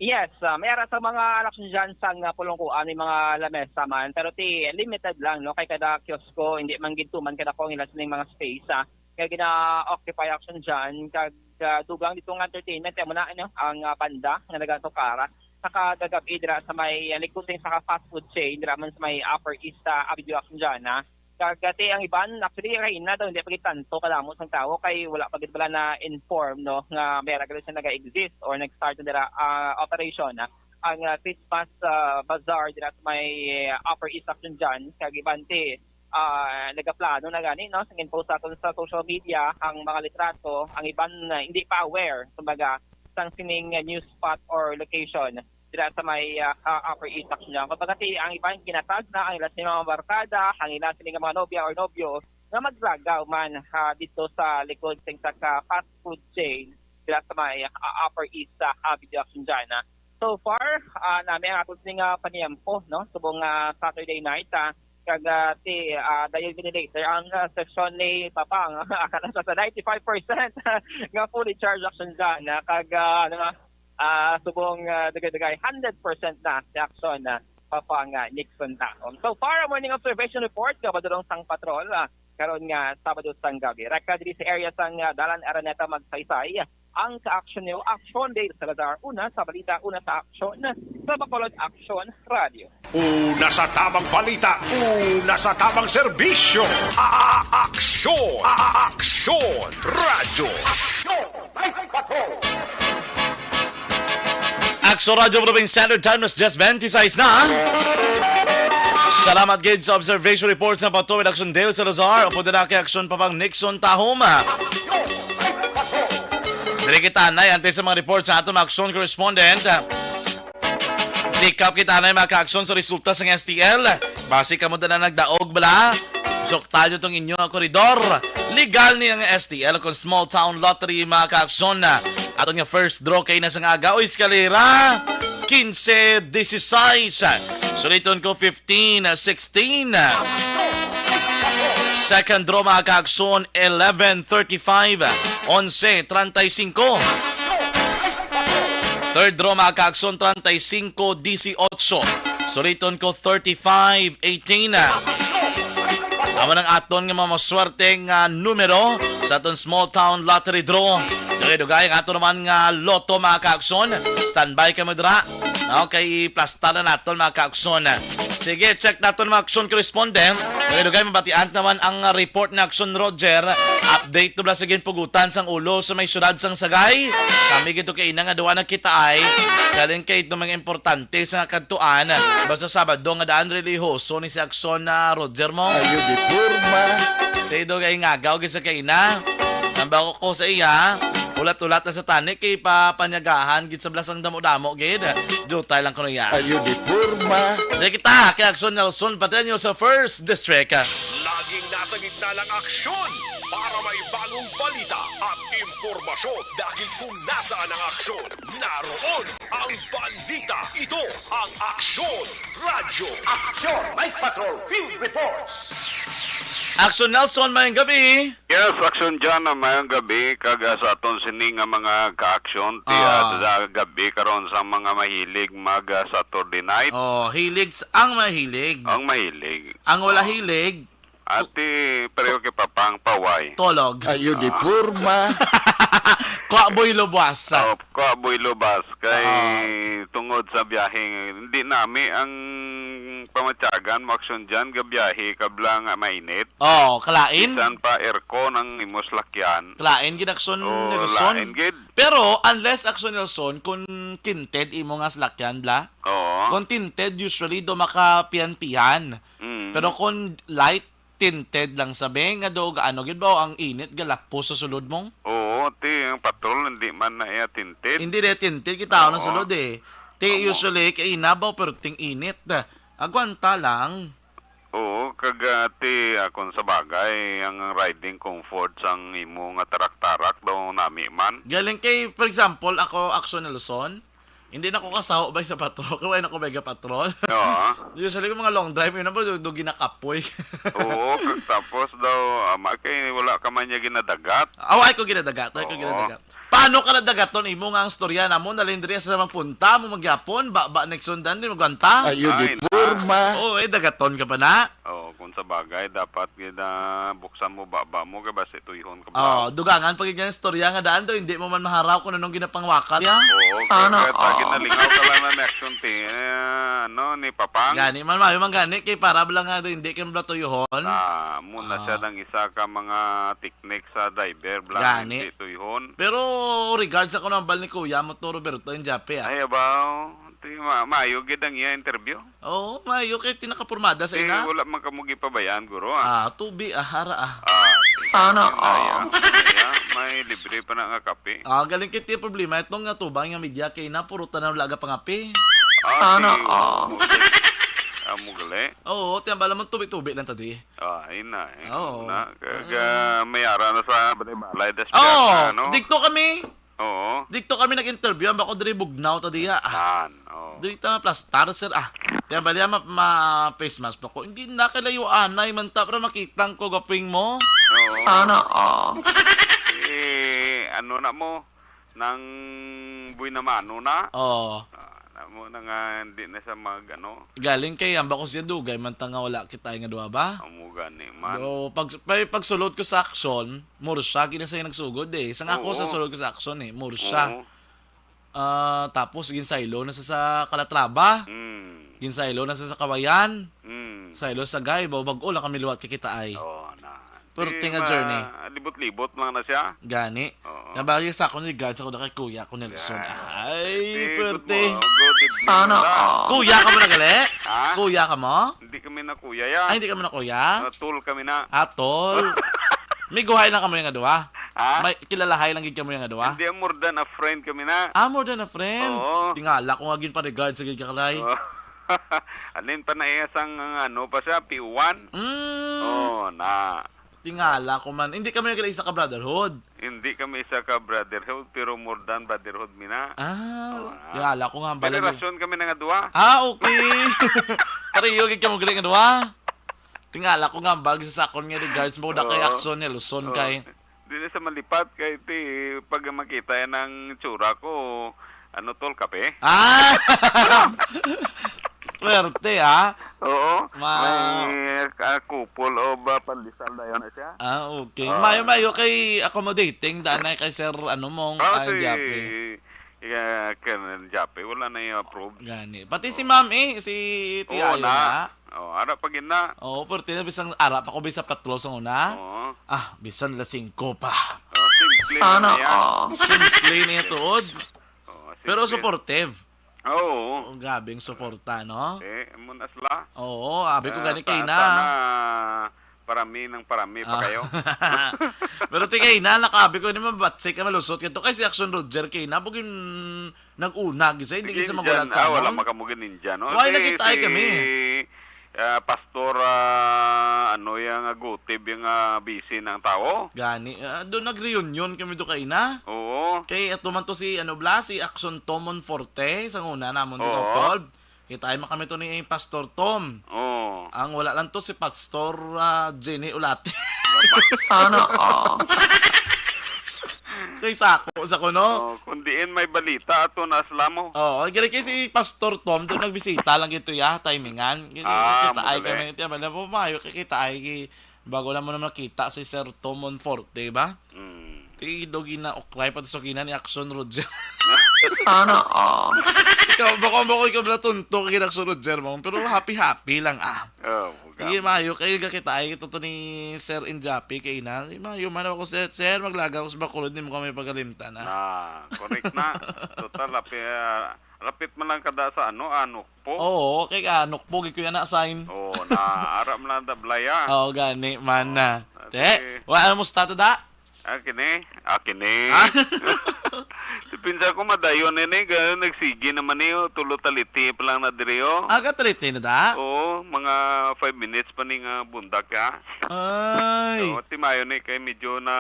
Yes, ah, may ara sa mga Action John sang, ah, pulungkuan, may mga lamesa man, pero ti limited lang, no, kay kada kiosko hindi man gid tuman kada ko ang ila sining mga space, ah, nga gina-occupy, Action John, kag, ah, dugang dito nga entertainment, kaya mo na, ano, ang, ah, banda nga nagatukara sa kagagabi dira sa may, ah, likod sa fast food chain dira man sa may Upper East, ah, Avenue, Action John, ah. Kag, ah, ti ang iban, actually, kaina daw hindi pa gid tanto kadamo sang tawo kay wala pa gid bala na inform, no, nga may ra gid siya naga-exist or nag-start na dira, ah, operation, ah, ang, ah, Christmas, ah, bazaar dira sa may, ah, Upper East, Action John. Kag iban ti, ah, nagaplano na gani, no, sang post aton sa social media ang mga litrato, ang iban, ah, hindi pa aware, kumbaga, sang sining, ah, news spot or location dira sa may, ah, ah, Upper East, Action John. Kumbaga, ti ang iban ginatag na ang ila sini mga barkada, ang ila sini nga mga nobya or nobyo nga maglagaw man, ah, dito sa likod sa isa ka fast food chain dira sa may, ah, Upper East, ah, Avenue, Action John, ah. So far, ah, nami ang aton sini nga paniyempo, no? Subong nga Saturday night, ah, kag, ah, ti, ah, dayon gini later ang, ah, session ni Papang. Akala sa ninety-five percent nga fully charged, Action John, ah, kag, ah, ano, ah, subong, ah, dagay-dagay, hundred percent na si Action, ah, Papang, ah, Nixon Taom. So far, morning observation report nga padulong sang patrol, ah, karon nga Sabado sang gabi. Reka diri sa area sang, ah, Dalan Araneta, Magsaysay, ang ka-action niyo, Action Dale Salazar, una sa balita, una sa aksyon, sa Bacolod Action Radio. Una sa tamang balita, una sa tamang serbisyo. A-, aksyon, a-, aksyon, radyo. Aksyon, may patrol. Aksyon Radyo Province Standard Time, alas diyes bente-sais na. Salamat gid sa observation report sa patuloy Action Dale Salazar, upod na kay Action Papang Nixon Tahom. Diri kita anay, antes sa mga report sa aton mga aksyon correspondent. Likap kita anay, mga ka-aksyon, sa resulta sa S T L. Basi kamo na nagdaog bala. Suktan nyo tong inyo nga koridor. Legal ni ang S T L kung small town lottery, mga ka-aksyon. Aton nga first draw kay na sa nga aga, o eskalera, quince dieciséis. Suliton ko, fifteen sixteen. Second draw, mga ka-aksyon, eleven thirty-five, onse treinta y cinco. Third draw, mga ka-aksyon, treinta y cinco dieciocho. Suliton ko, thirty-five eighteen. Amo nang aton nga mga maswerte nga numero sa aton small town lottery draw. Dugay-dugay ang ato naman nga lotto, mga ka-aksyon. Standby kamo dira. Okay, i-plastar na naton, mga ka-aksyon. Sige, check naton, mga aksyon correspondent. Dugay-dugay, mabatian naman ang report ni Aksyon Roger. Update to bala sa ginpugutan sang ulo sa may syudad sang Sagay. Kami gito kay ina nga duwa nagkitaay. Galing kay itong mga importante sa kadtuan. Basta Sabado nga daan relihiyoso ni si Aksyon na Roger mo. Ayo di porma. Tay dugay ngagaw gid sa kaina. Nambako ko sa iya. Ulat-ulat na sa tani kay papanyagahan gid sa blasang damo-damo gid. Dutay lang kuno iya. Ayo di porma. Di kita kay Aksyon Nelson Pateño sa First District. Laging nasa gitna ng aksyon para may bagong balita at impormasyon, dahil kung nasaan ang aksyon, naroon ang balita. Ito ang Aksyon Radyo. Aksyon Night Patrol Field Reports. Aksyon Nelson, mayong gabi. Yes, Aksyon John, mayong gabi, kag, ah, sa aton sini nga mga ka-aksyon, ti, ah, Ah. sa gabi karon sa mga mahilig mag, ah, Saturday night. Oh, hilig s-, ang mahilig. Ang mahilig. Ang wala Oh. hilig, Ati, pareho kay Papang Paway. Tolog. Ayo di Ah. porma. Kwa boy lubas. Oh, kwa boy lubas. Kay Ah. tungod sa biyahe, hindi nami ang pamatyagan mo aksyon dyan, gabiyahe ka bla nga mainit. Oh, kalain? Bisan pa aircon ang imo salakyan. Kalain gid aksyon Oh, ni Nelson. lain gid. Pero unless aksyon Nelson, kung tinted imo nga salakyan, bla? Oo. Kung tinted, usually do makapian-pian. Mm. Pero kung light, tinted lang sabi, nga do, ano gid ba, ang init galapos sa sulod mong? Oo, ti, ang patrol hindi man na iya tinted. Hindi na tinted, kita na Oo. sulod eh. Ti, Amo. usually, kay inabaw, pero ting init. Agwanta lang. Oo, kag, ah, ti, ah, kung sa bagay, ang riding comfort sang imo nga tarak-tarak daw nami man. Galing kay, for example, ako, Action Nelson, hindi na ko kasaho ba sa patrol? Kaya na ko mega patrol. Oo. Usually, kung mga long drive, yun na ba, do, do ginakapoy. Oo, kag tapos daw, ama, kay wala ka man niya ginadagat. Aw, ay ko ginadagat, ay ko Oo. ginadagat. Paano ka nadagaton imo nga ang storya namo? Nalindri sa magpunta mo magyapon, ba, ba, next sundan din, magwanta? Ayo, di Ay, na. porma. Oo, eh, dagaton ka pa na. Oo, kung sa bagay, dapat gid, ah, buksan mo baba mo kay basi tuyhon ka Oh, ba? dugangan pa gid ang istorya nga daan do, hindi mo man maharaw kung anong ginapangwakal ya. Oo, Sana kaya, kaya all. ginalingaw ka lang na ni Action Team, eh, ano, ni Papang? Gani man, mayo man gani, kay para lang nga do, hindi ka mabla tuyuhon. Ah, muna siya Ah. ng isa ka mga technique sa driver, bla, Gani. hindi tuyuhon. Pero regards ako ng bal ni Kuya mo to, Roberto, yung Jape, ah. Ay, abaw. Ti, ma-, maayo gid ang iya interview. Oo, maayo kay tinakapurmada sa Ti, ina. wala man kamo gipabayaan, guro, ah. Ah, tubi, ah, hara, ah. Ah, Sana kaya, all. kaya, may libre pa na nga kape. Ah, galing kay ti problema. Itong nga tubang nga media kay na, puro tanaw laga pangapi. Ah, Sana ti, all. amo, amo gali. Oo, ti ang bala mo, tubi-tubi lang ta di. Ah, ayun na, eh. Oo. Amo na. Kag, Ah. ah, may ara na sa balay-balay, das Oo, na, no? digto kami. Oo. Dito kami nag-interview, ang bako diri bugnaw ta diya. Ah. Yan, oo. Diri ta maplastar, sir, ah. Kaya bali, ma, ma, face mask pa ko. Hindi na kalayo, anay, man ta, para makita ko gaping mo. Oo. Sana all. Eh, ano na mo? Nang buhay na mano na? Oo. Ah, na mo na nga, hindi na siya mag, ano? Galing kay, ang bako siya dugay, man ta nga wala kita nga duha ba? Amo gani man. Do, pag, pag, pagsulod ko sa aksyon, Mursa, gina sa nagsugod eh. Sang ako Oo. sa sulod ko sa aksyon eh. Mursa. Oo. Ah, tapos ginsaylo na sa, sa Calatrava. Mm. Ginsaylo na sa, sa Kawayan. Mm. Saylo sa Gay, bag-o lang kami liwat kikita ay. Oo, na. Pero Di tinga ma-, journey. libot-libot lang na siya. Gani. Oo. Nabagi sa akon, regards ako na kay Kuya ko, Nelson. Yan. Ay, Di, good pwerte. mo-, good evening Sana na. all. Kuya ka mo na gali? Ha? Kuya ka mo? Hindi kami na kuya, ya. Ay, hindi ka mo na kuya? Ah, tol kami na. Ah, tol. May guhay lang kamo yung duha? Ha? May kilalahay lang gid kamo yung duha? Hindi, more than a friend kami na. Ah, more than a friend? Oo. Tingala ko nga gin pa-regard sa gid ka, Kalay. Oo. Anin pa na iya sang, ano pa siya, P one? Mm. Oo, na. Tingala ko man. Hindi kami nagkala isa ka brotherhood. Hindi kami isa ka brotherhood, pero more than brotherhood mi na. Ah, Oo, na. Tingala ko nga May pala. relasyon kami na nga duha. Ah, okay. Pareho gid kamo gali nga duha. Tingala ko nga bag sa sakon nga regards mo na kay Oo. Action ni Luzon Oo. kay Di na sa malipat kay ti, pag makita yan ang tsura ko, ano tol, kape? Ah! Swerte, ah. Oo, Ma- may, ah, couple of, ah, pandesal dayon na siya. Ah, okay. Ah. Mayo-mayo kay accommodating, danay kay Sir, ano mong, Ah, ah, si, Jappy. Yeah, kan Jappy, wala na i-approve. Gani. Pati si Oh. Ma'am, eh, si Oo Tiayo na. na. Oh, ara pa gid na. Oo, pero tina, bisan ara pa ko, bisan patlo sa una. Oo. Ah, bisan la singko pa. Oh, simple Sana na yan. all. Simple niya tuod. Oh, Pero simple. supportive. Oo. Oh, grabing suporta, no? Eh, amo na sila. Oo, abi ko Ah, gani sa-, kay na. sana parami ng parami pa Ah. kayo. Pero ti kay na, nakabi ko ni mabatsik ka malusot kadto kay si Action Roger kay na, bugin nag-una, gid siya, hindi Sige, gid siya Indian. magulat sa Ah, wala amon. man kamo gid Indian, no? Why Si, nagkita si, kami? ah, Pastor, ah, ano, yang, ah, Gutib, yang, ah, busy ng tao. Gani, ah, doon nag-reunion kami do kay na. Oo. Kay ato man to si, ano bla, si Action Tom Monforte, sa una namon Oo. dito, Paul. Kita ay makami to ni Pastor Tom. Oo. Ang wala lang to si Pastor, ah, Jenny Ulate. Sana all. Kay sako sa kuno. Oh, kung diin may balita, ato na sila mo. Oo, gali kay si Pastor Tom, doon nagbisita lang gito ya, timingan. Gito, Ah, kita ay magali. kami, tiya, bala po, mayo kay kita ay, bago na mo naman nakita si Sir Tom Monforte, ba? Mm. Ti, do gina-okray pa to sa gina ni Action Roger. Sana all. Ikaw, bako, bako, ikaw bala tunto kay Action Roger mo, pero happy-happy lang, ah. Oh, Sige, Gamo. mayo, kay gakita ay ito to ni Sir Injapi kay ina. Mayo man ako, sir, sir, maglaga ako sa Bacolod, di mo kami pagalimtan, ah. Ah, correct na. Total, lapi-, ah, lapit man lang kada sa ano, Anok po. Oo, kay Anok po, gid ko yan na-assign. Oo, na, ara man lang dablay, ah. Oo, gani, man Oo. na. Ah, Te, sige. Wa, ano, musta to, da? Ah, kini? Ah, kini? Ah? Si pinsan ko madayon ini, ga-, nagsigi naman ni, oh, tulo taliti pa lang na diri, oh. Ah, kataliti na da? Oo, mga five minutes pa ni nga bundak, ha? Ay. Oo, timayo ni kay medyo na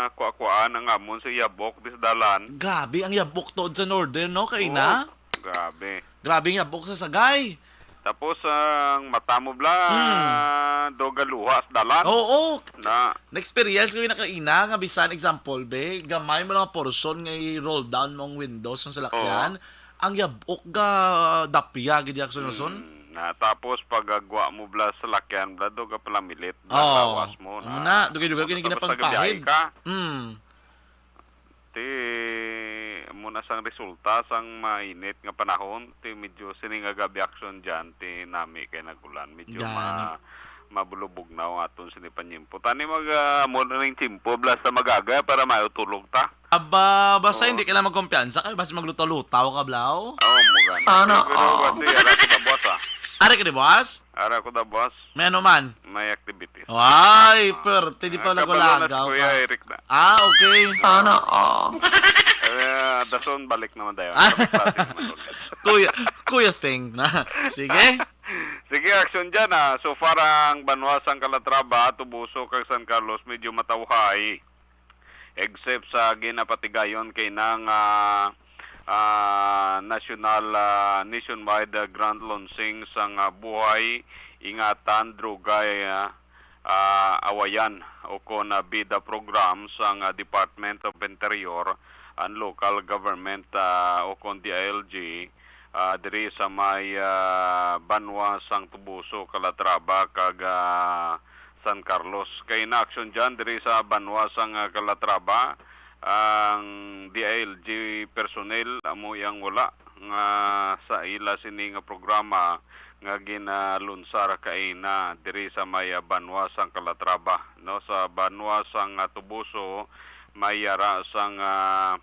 kuha-kuhaan ang amon sa yabok, di sa dalan. Grabe, ang yabok to sa northern, no, kay Oo, na? grabe. Grabe ang yabok sa Sagay. Tapos, ang mata mo, bla, Hmm. do galuha sa dalan. Oo. Na. Na-experience ko yun na kaina, nga bisan example, be, gamay mo lang portion nga i-roll down mong windows ng salakyan, Oo. ang yabok ga dapya, gid yak sunuson. Hmm. Na, tapos pag agwa mo, bla, salakyan, bla, do ga palamilit, bla, Oo. lawas mo, Ano na. na, dugay-dugay Tapos kini ginapangpahid. gabiyahe ka. Hmm. Ti, amo na sang resulta sang mainit nga panahon, ti medyo sini nga gabi aksyon dyan, ti nami kay nagulan. Medyo Gani. ma-, mabulubugnaw ang aton sini panyimpo. Tani mag, ah, amo na ning tiyempo, basta magaga para mayo tulog ta. Aba, basta Oo. hindi ka lang magkumpiyansa, kay basta maglutaw-lutaw ka, blaw. Oo, mo gani. Sana Pero all. basta yara ko na buwas, ah. Ari ka di buwas? Ara ko na buwas. May ano man? May activities. Ay, Ah. perte, di Ah, pa kabalo na si nagulagaw Kuya ka. Eric na. Ah, okay. Sana all. Eh, dason balik naman tayo. Ah. Kapit-pati naman ulit. Kuya, Kuya Thing na. Sige. Sige, action dyan, ah. So far, ang banwa sang Calatrava, Tubuso, kag San Carlos, medyo matawhay. Except sa ginapatigayon kay nang, ah, ah, national, ah, nationwide, ah, grand launching sang, ah, Buhay, Ingatan, Drugay, ah, ah, Awayan, o kon, ah, BIDA program sang, ah, Department of Interior and Local Government, ah, o kon D I L G, ah, diri sa may, ah, banwa sang Tubuso, Calatrava, kag, ah, San Carlos. Kay naaksyon dyan diri sa banwa sang, ah, Calatrava, ang D I L G personnel amo yang wala nga sa ila sini nga programa nga ginalunsar kaina diri sa may, ah, banwa sang Calatrava, no? Sa banwa sang, ah, Tubuso, may yara sang, ah,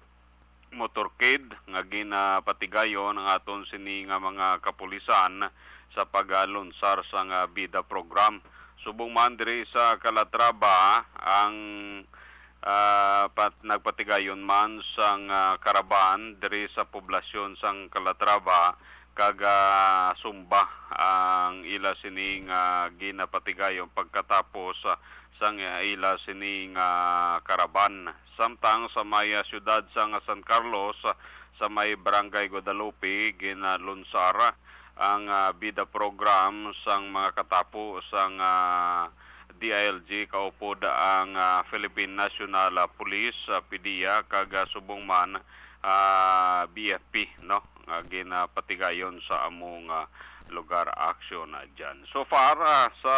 motorcade nga ginapatigayon ang aton sini nga mga kapulisan sa paglunsar sang, ah, BIDA program. Subong man diri sa Calatrava, ang, ah, pat-, nagpatigayon man sang, ah, karaban diri sa poblasyon sang Calatrava kag, ah, Sumba ang ila sini nga ginapatigayon pagkatapos, ah, sang, ah, ila sini nga karaban. Samtang sa may, ah, siyudad sang San Carlos, ah, sa may Barangay Guadalupe, ginalunsar ang, ah, BIDA program sang mga katapo sang, ah, D I L G, kaupod ang, ah, Philippine National, ah, Police, ah, PDEA, kag, ah, subong man, ah, B F P, no, nga ginapatigayon sa among, ah, lugar aksyon na dyan. So far, ah, sa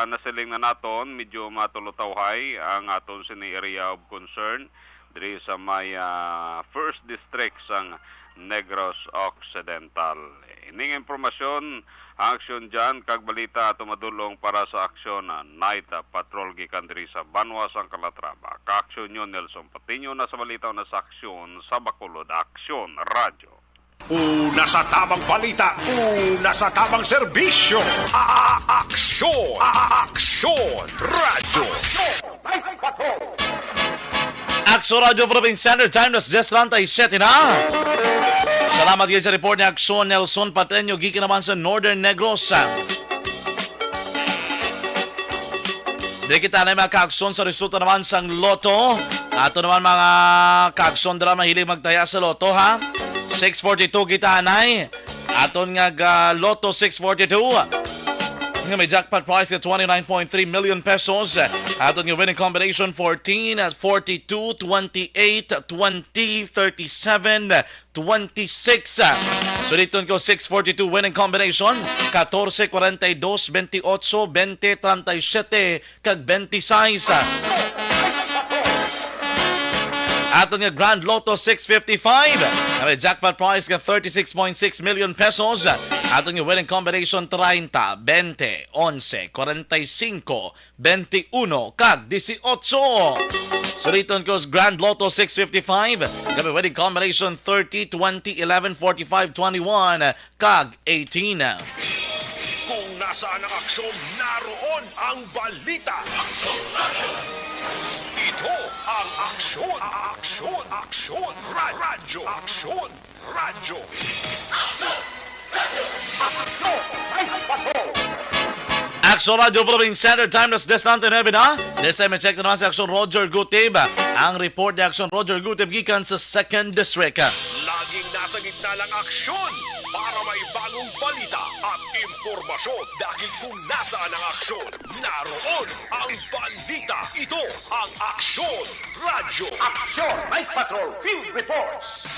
nasiling na naton, medyo matulutawhay ang aton sini area of concern diri sa may, ah, first district sang Negros Occidental. Ining impormasyon, aksyon dyan, kag balita ato madulong para sa aksyon, ah, night, ah, patrol gikan diri sa Banwa sang Calatrava. Kaaksyon nyo, Nelson Patiño, na sa balita na sa aksyon sa Bacolod. Aksyon, Radyo. Una sa tamang balita, una sa tamang serbisyo. A-, a-, aksyon, a-, a-, aksyon, radyo. Aksyon Radyo Philippine Standard Time, alas diyes treinta y siete na. Salamat gyud sa report ni Aksyon Nelson Pateño, gikan naman sa Northern Negros. Di kita na mga kaaksyon sa resulta naman sang Lotto. Ato naman mga kaaksyon dira mahilig magtaya sa Lotto, ha. Six forty-two kita anay. Aton nga ga-, Lotto six forty-two. Nga may jackpot prize nga twenty-nine point three million pesos. Aton nga winning combination fourteen, forty-two, twenty-eight, twenty, thirty-seven, twenty-six. Suliton ko, six forty-two winning combination, catorce, cuarenta y dos, veintiocho, veinte, treinta y siete, kag twenty-seis. Aton nga Grand Lotto six fifty-five, nga may jackpot prize nga thirty-six point six million pesos. Aton nga winning combination treinta, veinte, once, cuarenta y cinco, veintiuno, kag dieciocho. Suliton ko sa Grand Lotto six fifty-five, nga may winning combination thirty, twenty, eleven, forty-five, twenty-one, kag eighteen. Kung nasaan ang aksyon, naroon ang balita. Ito ang aksyon, aksyon, aksyon, ra-, radyo, aksyon, radyo. Aksyon Radyo Philippine Standard Time, alas diyes treinta y nueve na. This time, check naman si Aksyon Roger Gutib. Ang report ni Aksyon Roger Gutib gikan sa Second District. Laging nasa gitna ng aksyon para may bagong balita at impormasyon, dahil kung nasaan ang aksyon, naroon ang balita. Ito ang Aksyon Radyo. Aksyon Night Patrol Field Reports.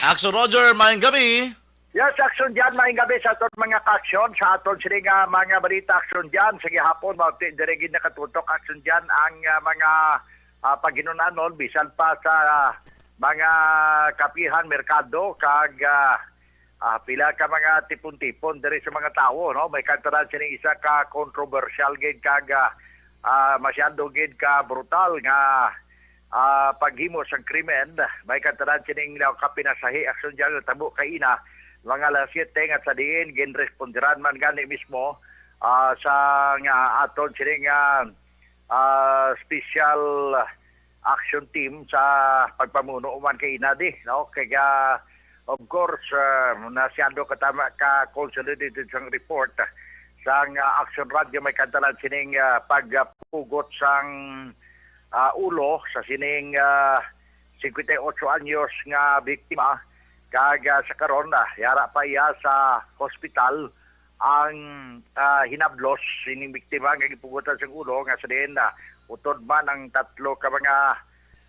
Aksyon Roger, maayong gabi. Yes, Aksyon Jan, maayong gabi sa aton mga kaaksyon, sa aton sini nga mga balita, Aksyon Jan. Sa gihapon, mao ti diri gid nakatutok, Aksyon Jan, ang, ah, mga, ah, paghinunanon bisan pa sa, ah, mga kapihan, merkado, kag, ah, ah, pila ka mga tipon-tipon diri sa mga tawo, no? May kantaran sini isa ka kontrobersyal gid kag, ah, ah, masyado gid ka brutal nga, ah, paghimo sang krimen. May kantaran sining nakapinasahi, Aksyon Jan, nga tabo kaina, mga alas siyete, nga sa diin ginresponderan man gani mismo, ah, sa nga aton sining, ah, ah, special action team sa pagpamuno man kay inadi, no? Kaya, of course, ah, nasyado ka tama ka consolidated sang report sang, ah, Action Radio, may kantalan sining, ah, pagpugot sang, ah, ulo sa sining, ah, singkwenta y ocho anyos nga biktima, kag, ah, sa karon, ah, yara pa iya sa hospital ang, ah, hinablos sining biktima nga gipugotan sang ulo, nga sa diin, ah, utod man ang tatlo ka mga,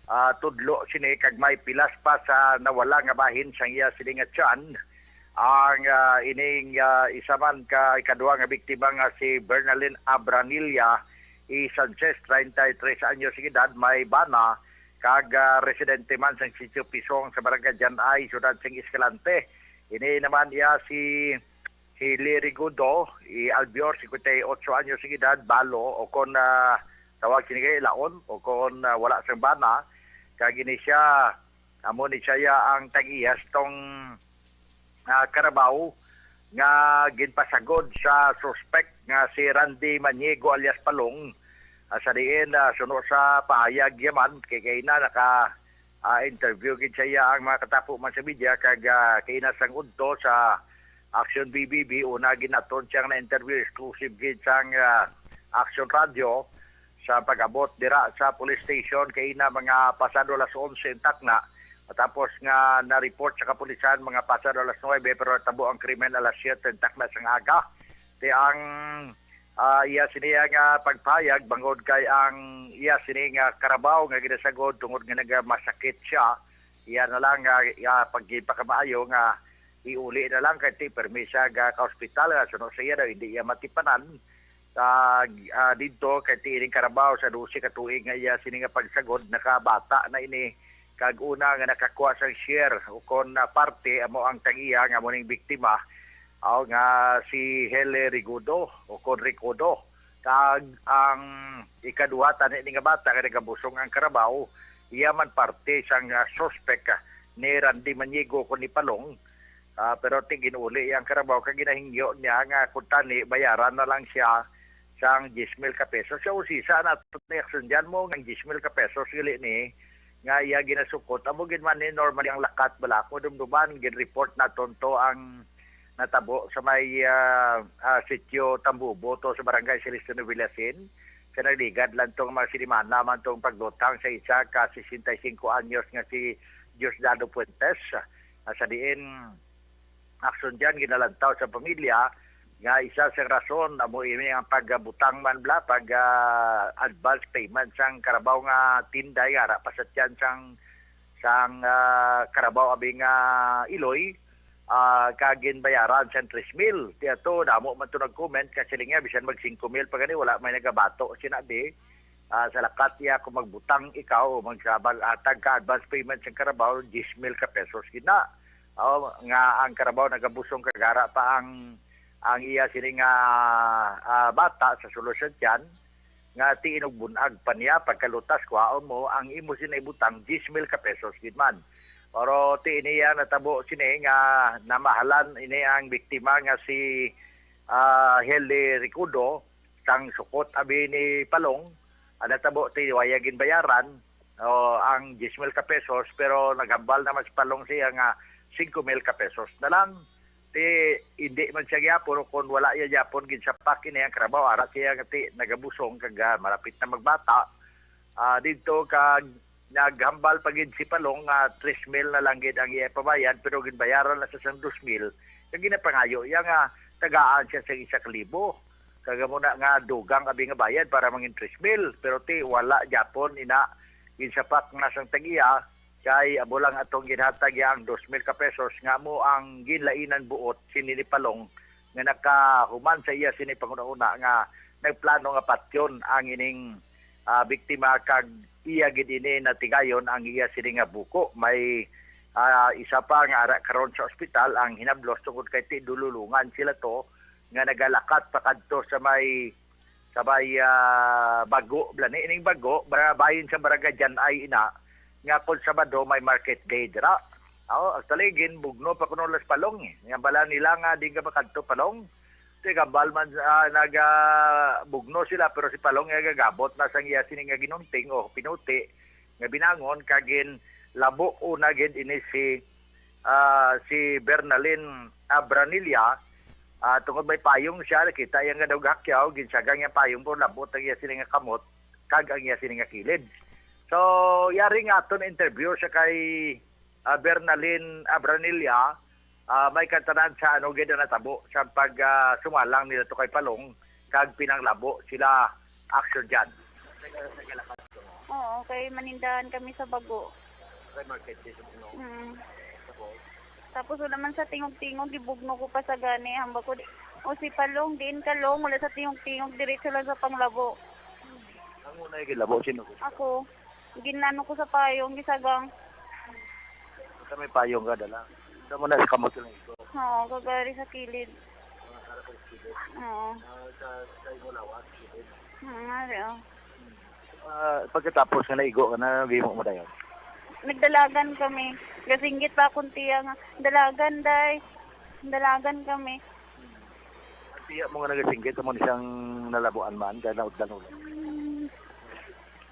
ah, tudlo sini, kag may pilas pa sa nawala nga bahin sang iya sini nga tiyan. Ang, ah, ining, ah, isa man ka ikadua nga biktima nga si Bernalyn Abranilla E. Sanchez, treinta y tres anyos ang edad, may bana, kag, ah, residente man sang Sitio Pisong sa Barangay Janay, Siyudad sang Escalante. Ini naman iya si Hili Rigudo, i Albior, singkwenta y ocho anyos ang edad, balo, o kon, ah, tawag sini kay laon, o kon, ah, wala sang bana, kag ini siya, amo ni siya ang tag-iya sa tong, ah, karabaw nga ginpasagod sa suspek nga si Randy Maniego alias Palong. Ah, sa diin, ah, suno sa pahayag yaman, kay kaina naka, ah, interview gid sa iya ang mga katapo man sa media, kag, ah, kaina sang udto sa Action B B B, una ginaton siyang na-interview exclusive gid sang, ah, Action Radio sa pag-abot dira sa police station kaina mga pasado alas onse ang takna. Tapos nga na-report sa kapulisan mga pasado alas nuebe, pero natabo ang krimen alas siyete ang takna sang aga. Ti ang, ah, iya siniya nga pagpayag bangod kay ang iya sini nga karabaw nga ginasagod tungod nga nagamasakit siya, iya na lang nga, ah, paggipakamaayo nga iuli na lang kay ti permi siya ga ka-ospital, nga suno sa iya daw, hindi iya matipanan. Sa, ah, didto kay ti ining karabaw sa dose ka tuig nga iya sini nga pagsagod, nakabata na ini, kag una nga nakakuha sang share o kon, ah, parte amo ang tag-iya nga amo ning biktima, aw nga si Hele Rigodo o kon Ricodo. Kag ang ikaduha tani ni nga bata nga nagabusong ang karabaw, iya man parte sang, ah, suspek, ah, ni Randy Maniego kon ni Palong. Ah, pero ti ginuli ang karabaw kag ginahingyo niya nga kung tani bayaran na lang siya sang diyes mil ka pesos. Sa usisa na ni aksyon diyan mo nga diyes mil ka pesos gali ni nga iya ginasukot. Amo gid man ni normally ang lakat bala. Ako dumduman, gin-report naton to ang natabo sa may, ah, ah, sitio Tambubo to sa barangay Celestino Villasin. Sa nagligad lang tong mga sinimana man tong paglutang sa isa ka sesenta y cinco anyos nga si Diosdado Fuentes, ah, sa diin aksyon diyan ginalantaw sa pamilya nga isa sa rason amo ini ang pagbutang man bla pag, ah, advance payment sang karabaw nga tinday ara pa sa tiyan sang sang, ah, karabaw abi nga iloy, ah, kag ginbayaran sang tres mil. Ti ato, damo man to nag-comment, kay siling niya, bisan mag singko mil pa gani, wala may nagabato, sinabi. Ah, sa lakat iya, kung magbutang ikaw, o magsabag, atag ka advance payment sa karabaw, diyes mil ka pesos gid na. Oh, nga ang karabaw nagabusong kagara pa ang, ang iya sini nga, ah, bata sa sulod sa tiyan, nga ti inugbunag pa niya pagkalutas, kuhaon mo ang imo sini ibutang, diyes mil ka pesos gid man. Pero ti ini ang natabo sini nga namahalan ini ang biktima nga si, ah, Heli Ricudo sang sukot abi ni Palong. Ang natabo ti waya ginbayaran o ang diyes mil ka pesos, pero naghambal naman si Palong siya nga singko mil ka pesos na lang. Ti hindi man siya gyapon, o kon wala iya gyapon ginsapak ini ang karabaw, ara siya nga ti nagabusong kag, ah, malapit na magbata. Ah, didto kag naghambal pa gid si Palong nga tres mil na lang gid ang iya ipabayad, pero ginbayaran na sa sang dos mil. Kag ginapangayo iya nga tagaan siya sa isa ka libo. Kag amo na nga dugang abi nga bayad para mangin tres mil, pero ti wala gyapon ina ginsapak na sang tag-iya. Kay amo lang atong ginhatag ya ang dos mil ka pesos nga amo ang ginlainan buot sini ni Palong nga nakahuman sa iya sini panghunahuna nga nagplano nga patyon ang ining, ah, biktima kag iya gid ini natigayon ang iya sini nga buko. May, ah, isa pa nga ara karon sa ospital ang hinablos tungod kay ti dululungan sila to nga nagalakat pa kadto sa may sa may, ah, Bago, bala ni ining Bago, bara-, bahin sa Barangay Janay ina, nga kon Sabado may market day dira. Oh, actually, ginbugno pa kuno las Palong, eh. Nga bala nila nga di ka makadto Palong. Ti gambal man, ah, naga-, bugno sila, pero si Palong nga gagabot na sang iya sini nga ginunting o pinuti nga binangon, kag ginlabo una gid ini si, ah, si Bernalin Abranilla, ah, tungod may payong siya, nakita iya nga daw gahakyaw, ginsagang iya payong, pero labot ang iya sini nga kamot, kag ang iya sini nga kilid. So, yari nga aton interview sa kay, ah, Bernalin Abranilla, ah, may kantanan sa ano gid ang natabo sa pag, ah, sumalang nila to kay Palong, kag pinanglabo sila action dyan. Oo, kay manindahan kami sa Bago. Kay market din sa Bago. Mm. Tapos? Tapos wala man sa tingog-tingog, gibugno ko pa sa gani. Hamba ko, di, o si Palong, diin ka, Long? Wala sa tingog-tingog, diretso lang sa panglabo. Ang una yung gilabo, sino ko? Ako. Ginano ko sa payong, gisagang. Sa may payong ka, dala. Sa mo na sa kamot lang ito. Oo, kagari sa kilid. Mga harap sa kilid. Oo. Ah, sa, sa imo lawas, kilid. Hmm, ari, oh. Ah, pagkatapos nga naigo ka na, gimo mo dayon? Nagdalagan kami. Gasinggit pa akong tiya nga, "Dalagan, day. Dalagan kami." Ang tiya mo nga nagasinggit, amo ni siyang nalabuan man, kaya naudlan-ulan. Hmm.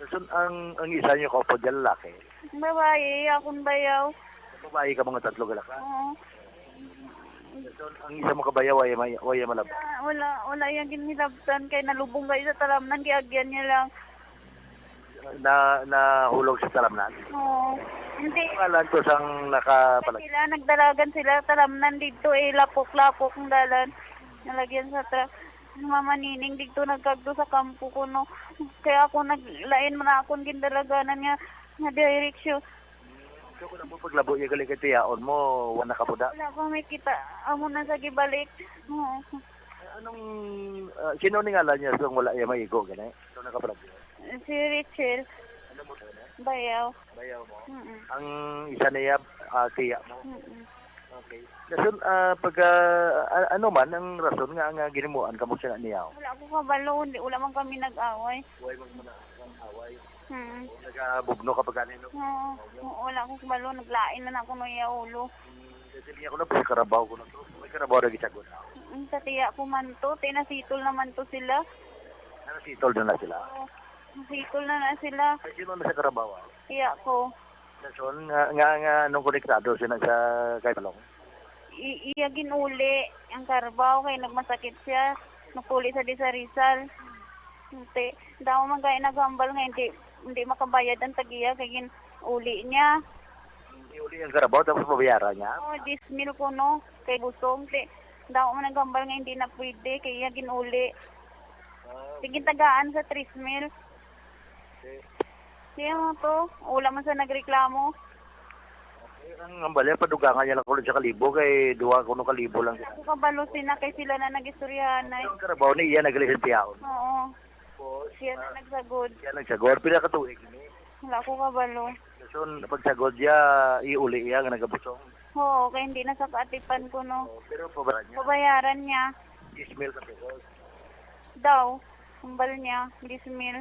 So, ang, ang isa niyo kaupod nga lalaki? Babae, akong bayaw. Babae ka mga tatlo galaka? Oo. So, ang isa mo kabayaw, wala may, wala malab-, Ah, wala, wala yang ginhilabtan kay nalubong kayo sa talamnan, giagyan niya lang. Na, nahulog sa talamnan? Oo. Hindi. Ngalan to sang nakapalag- Sila, nagdalagan sila, talamnan dito eh, lapok-lapok ang dalan. Nalagyan sa tra-, Mama Nining, dito nagkagto sa kampo ko, no. Kaya ako naglain man akong gindalaganan nga, nga direksyon. So, kung ang paglabo niya gali kay tiyaon mo, wala ka buda? Wala pa may kita. Amo na sa gibalik. Oo. Anong, ah, sino ni ngalan niya? So, wala niya maigo, gani? So, nakabalabo. Si Rachel. Ano mo to, ano? Bayaw. Bayaw mo? Mm-mm. Ang isa niya, ah, tiya mo? Mm-mm. Okay. Dason, ah, pag, ah, a-, ano man ang rason nga, nga ginimuan ka mo siya niya? Wala ko kabalo, hindi, wala man kami nag-away. Why man mo na ang away? Mm. O, nagabugno ka pa gani, no? Oo. Oo, wala ko kabalo, naglain na ako no iya ulo. Hmm, kasi niya ko na, pero karabaw ko na to. May karabaw na gisagod na ako. Mm, sa tiya ko man to, tinasitol naman to sila. Nasitol na na sila? Oo, nasitol na na sila. Ay, sino na sa karabaw, ah? Tiya ko. Dason, nga, nga, nga, anong konektado sila sa kay Balong? I-, iya ginuli ang karabaw kay nagmasakit siya. Naguli sa di sa Rizal. Ante, damo man kay naghambal nga hindi, hindi makabayad ang tagiya kay ginuli niya. Iuli ang karabaw tapos pabayaran niya? Oh, diyes mil kuno kay busog. Ante, damo man naghambal nga hindi na pwede kay iya ginuli. Ah, Sige, tagaan sa tres mil. Okay. Siya mo to, wala man sa nagreklamo. Okay, ang hambal niya, padugangan niya lang kuno sa kalibo, kay duha kuno kalibo lang. Ako kabalo sina kay sila na nag-istoryahan ay. Ang karabaw ni iya nagalisentiyaon. Oo. Tapos, Siya na ah, nagsagod. Siya nagsagod. Pila ka tuig ni? Wala ko kabalo. So, pagsagod niya, iuli iya nga nagabusong. Oo, kay hindi na sa kaatipan ko, no. Oh, pero pabayaran niya? Pabayaran niya. Diyes mil ka pesos. Daw, hambal niya, diyes mil.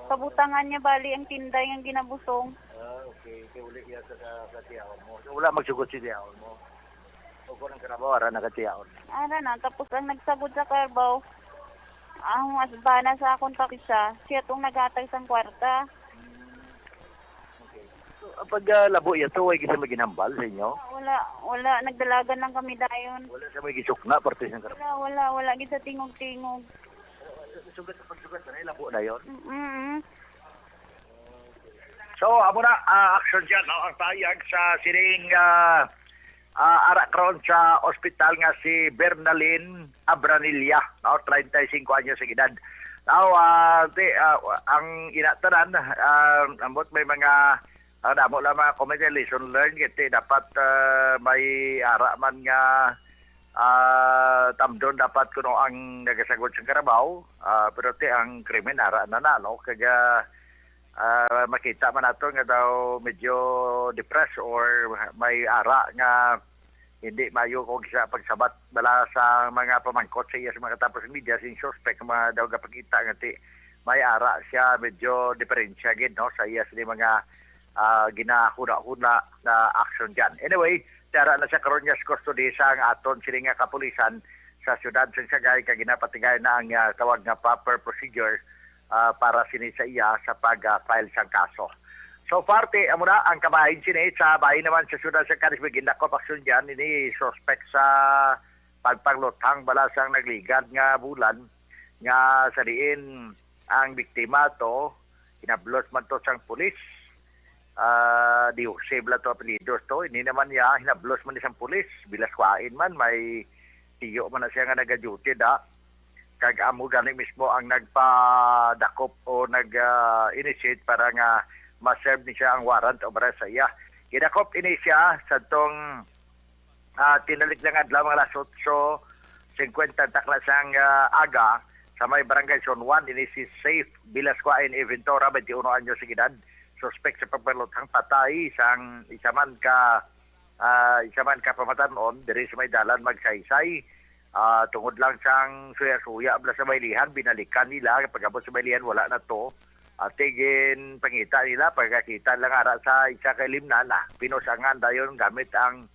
Pabutangan niya bali ang tinday nga ginabusong. Ah, okay. Kay uli iya sa, sa, sa tiyaon mo. So, wala magsugod si tiyaon mo. O kung ang karabaw, ara na ka tiyaon. Ara na, tapos ang nagsagod sa karabaw, ang mas bana sa akong takisa, siya tong naghatag sang kwarta. Hmm. Okay. So, ang pag, ah, labo iya to, way gid sa may ginhambal sa inyo? Wala, wala. Nagdalagan lang kami dayon. Wala sa may gisukna, parte sa karabaw? Wala, wala, wala gid sa tingog-tingog. Sugat sa pagsugat na, labo na yun? Mm-mm. So, amo na, ah, action dyan, no? Ang pahayag sa sining, ah, ah, ara karon sa ospital nga si Bernalyn Abranilla, no? Treinta y cinco anyos ang edad. Now, ah, ti, ah, ang ina tanan, ah, ambot may mga, ah, damo lang mga comment, lesson learned, kay ti dapat, ah, may ara man nga, ah, tamdon dapat kuno ang nagasagod sa karabaw, ah, pero ti ang krimen ara na na, no? Kag, ah, ah, makita man nato nga daw medyo depressed or may ara nga hindi maayo kung sa pagsabat bala sa mga pamangkot sa iya sa mga katapos media, sing suspect nga mga daw gapakita nga ti may ara siya, medyo diferensya gid, no, sa iya sa mga, ah, ginahuna-huna na action dyan. Anyway, ara na siya karon nga sa custody sang aton sini nga kapulisan sa siyudad sang Sagay, kag ginapatigay na ang, ah, tawag nga proper procedure, ah, para sini sa iya sa pag, ah, file sang kaso. So far, ti, amo na ang kabahin sini sa bahin naman sa siyudad sa Caris. May gindakop aksyon dyan, ini suspect sa pagpangluthang bala sang nagligad nga bulan nga sa diin ang biktima to, hinablos man to sang pulis. Ah, Diose bala to apelyidos to. Ini naman niya, hinablos man ni sang pulis. Bilaskuain man, may tiyo man na siya nga naga-duty da. Kag amo gani mismo ang nagpadakop o nag, ah, initiate para nga ma-serve ni siya ang warrant of arrest sa iya. Gidakop ini siya sa tong, ah, tinaliklang adlaw, mga alas otso singkwenta takna sang, ah, aga, sa may Barangay Zone one, ini si Safe Bilascuain Eventora, twenty-uno anyos ang edad, suspek sa pagpaluthang patay sang isa man ka, ah, isa man ka pamatan-on diri sa may dalan Magsaysay. Ah, tungod lang sang suya-suya bala sa baylihan, binalikan nila. Pag-abot sa baylihan, wala na to. Ate, ginpangita nila, pagkakita lang ara sa isa ka limnan, ah, pinusangan dayon gamit ang,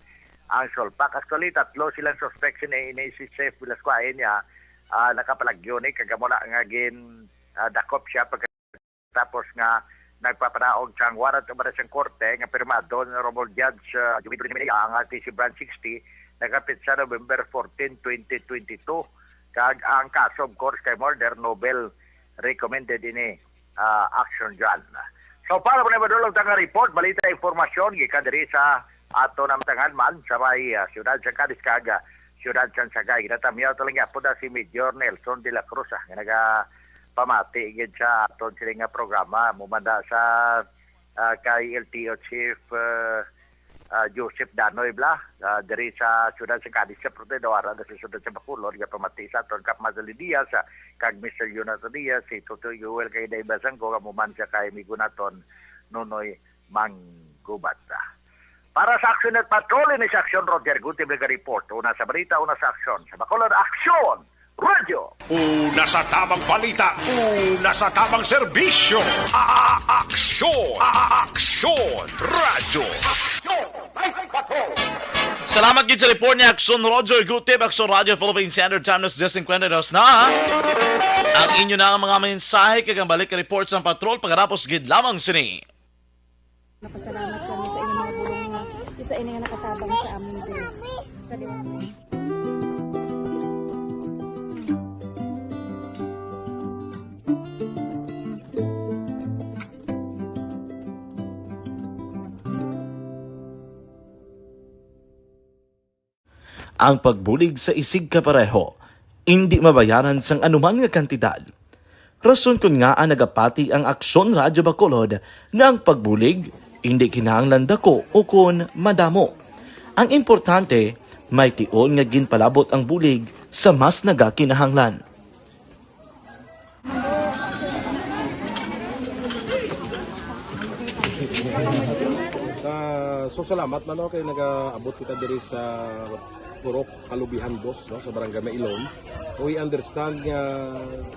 ang sulpak. Actually, tatlo silang suspect sini, ini si Chef Velasquez niya, ah, nakapalagyo ni, kag amo na nga gin, ah, dakop siya pagkatapos nga nagpapanaog sang warrant of arrest ang korte nga pirmado ni Honorable Judge, ah, Jovie Dolinia, ang R T C Branch sixty, nakapit sa November fourteen, twenty twenty-two. Kag ang kaso, of course, kay murder, novel recommended ini, ah, action dyan. So, para po na madulog ta nga report, balita, impormasyon, gikan diri sa ato namtangan man sa may, ah, siyudad sa Cadiz kag, ah, siyudad sa Sagay. Ginatamyaw ta lang gyapon na si Major Nelson de la Cruz, ah, nga nagapamati gid sa aton sini nga programa. Mumanda sa ah, kay L T O Chief, ah, ah, Joseph Danoy Bla, ah, diri sa siyudad sa Cadiz, sa Portidor, ah, sa siyudad sa Bacolod, nga pamati sa aton Kap Madeline Diaz, ah, kag Mister Jonathan Diaz, si Toto Joel, kay Day Basangko, amo man siya kay amigo naton, Nonoy Manggubat. Para sa Action Net Patrol, ini si Action Roger Guti, may report. Una sa balita, una sa aksyon. Sa Bacolod, Aksyon! Radyo! Una sa tamang balita, una sa tamang serbisyo. A-, a-, aksyon! A-, a-, aksyon! Radyo! Salamat gid sa report ni Aksyon Roger Gutib, Aksyon Radyo Philippine Standard Time, alas diyes singkwenta y dos na. Ang inyo na ang mga mensahe kag ang balik report sa patrol pagkatapos gid lamang sini. Napasalamat kami sa inyong mga bulong nga isa ini nga nakatabang sa amon din. Sa liwanag. Ang pagbulig sa isigkapareho indi mabayaran sang anuman nga kantidad. Rason kon ngaa nagapati ang Aksyon Radyo Bacolod nga ang pagbulig indi kinahanglan dako ukon madamo. Ang importante, may tion nga ginpalabot ang bulig sa mas nagakinahanglan. Ah, so salamat man, no, kay nagaabot kita diri sa Purok Kalubihan Dos, no, sa Barangay Mailom. We understand nga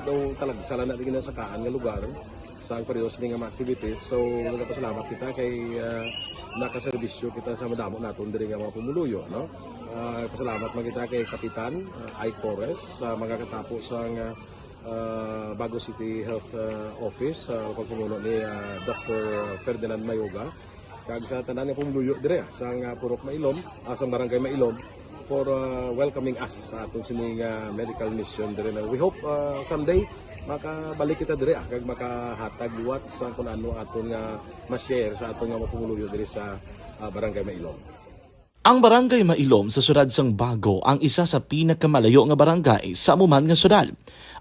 daw talagsa lang na di ginasakaan nga lugar sa ang periodo sini nga mga activities. So nagapasalamat kita kay, ah, nakaserbisyo kita sa madamo naton diri nga mga pumuluyo, no? Ah, pasalamat man kita kay Kapitan, ah, Ike Torres sa mga katapo sa nga ah, Bago City Health, ah, Office, ah, pagpamuno ni, ah, Doctor Ferdinand Mayoga, kag sa tanan nga pumuluyo dire, ah, sang, ah, Purok Mailom, ah, sang Barangay Mailom, for, ah, welcoming us sa aton sining, ah, medical mission dire na we hope, ah, someday makabalik kita dire, ah, kag makahatag liwat sa kung ano aton nga ma-share sa aton nga mga pumuluyo dire sa, ah, Barangay Mailom. Ang Barangay Mailom sa siyudad sang Bago ang isa sa pinakamalayo nga barangay sa amo man nga siyudad.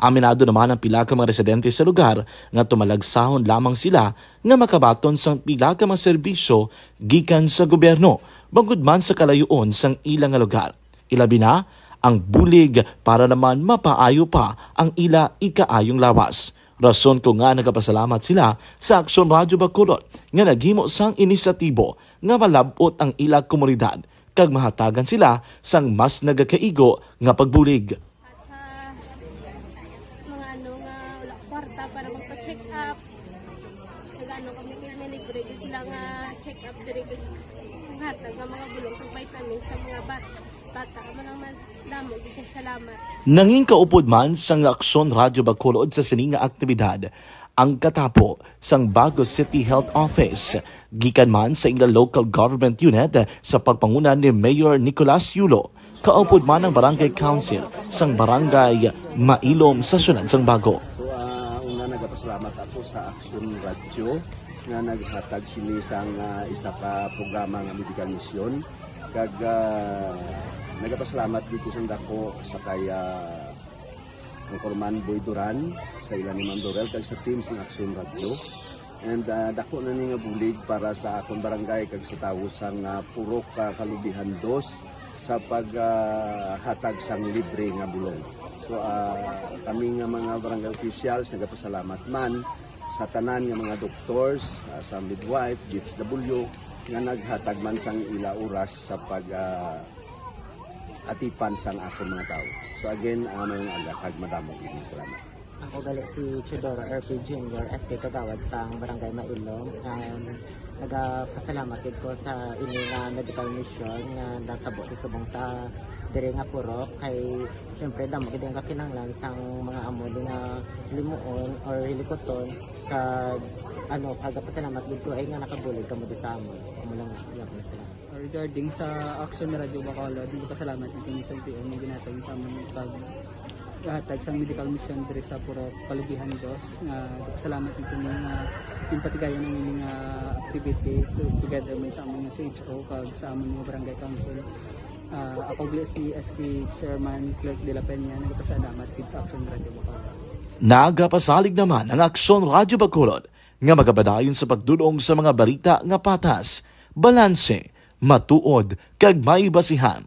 Aminado naman ang pila ka mga residente sa lugar nga tumalagsahon lamang sila nga makabaton sang pila ka mga serbisyo gikan sa gobyerno, bangod man sa kalayoon sang ila nga lugar. Ilabi na ang bulig para naman mapaayo pa ang ila ikaayong lawas. Rason ko nga nagapasalamat sila sa Aksyon Radyo Bacolod nga naghimo sang inisyatibo nga malab-ot ang ila komunidad kag mahatagan sila sang mas nagakaigo nga pagbulig. At sa mga ano nga wala kwarta para magpa-check up, nag-ano kami, kay may libre gyud sila nga check up diri, kag hatag nga mga bulong kag vitamin sa mga bat-, bata. Amo lang man, damo gyud kay salamat. Nangin kaupod man sang Aksyon Radyo Bacolod sa sini nga aktibidad ang katapo sang Bago City Health Office, gikan man sa ila local government unit sa pagpanguna ni Mayor Nicolas Yulo, kaupod man ang Barangay Council sang Barangay Mailom sa siyudad sang Bago. So, ah, una, nagapasalamat ako sa Action Radio nga naghatag sini sang, ah, isa ka programa nga medical mission. Kag, ah, nagapasalamat gid ko sang dako sa kay, ah, Anchorman Boy Duran, sa ila ni Ma'am Dorel, kag sa team sang Action Radio. And, ah, dako na ni nga bulig para sa akon barangay kag sa tawo sang, ah, Purok, ah, Kalubihan Dos sa pag, ah, hatag sang libre nga bulong. So, ah, kami nga mga barangay officials nagapasalamat man sa tanan nga mga doctors, ah, sa midwife, D F W, nga naghatag man sang ila oras sa pag, ah, atipan sang akon mga tawo. So again, ah, may nga aga kag madamo gid nga salamat. Ako gali si Teodoro R P Junior, S K Kagawad sang Barangay Mailom. Um, nagapasalamat gid ko sa ini nga medical mission nga natabo sa subong sa diri nga purok. Kay, siyempre, damo gid ang kakinahanglan sang mga amo di nga hilimuon or hilikuton. Kag, ano, nagapasalamat gid ko ay nga nakabulig kamo di sa amon. Amo lang, iya ko na sila. Regarding sa Action Radio Bacolod, nagpasalamat ni King Santiago nga ginhatag sa amon pag hatag sang medical mission diri sa Purok Kalubihan Dos, nga nagpasalamat ni kini nga ginpatigayon ang ini nga activity to-, together man sa amon nga C H O kag sa amon nga barangay council. Ah, ako gali si S K Chairman Clerk de la Peña, nagpasalamat gid sa Action Radio Bacolod. Nagapasalig naman ang Action Radio Bacolod nga magapadayon sa pagdul-ong sa mga balita nga patas, balanse, matuod, kag may basihan.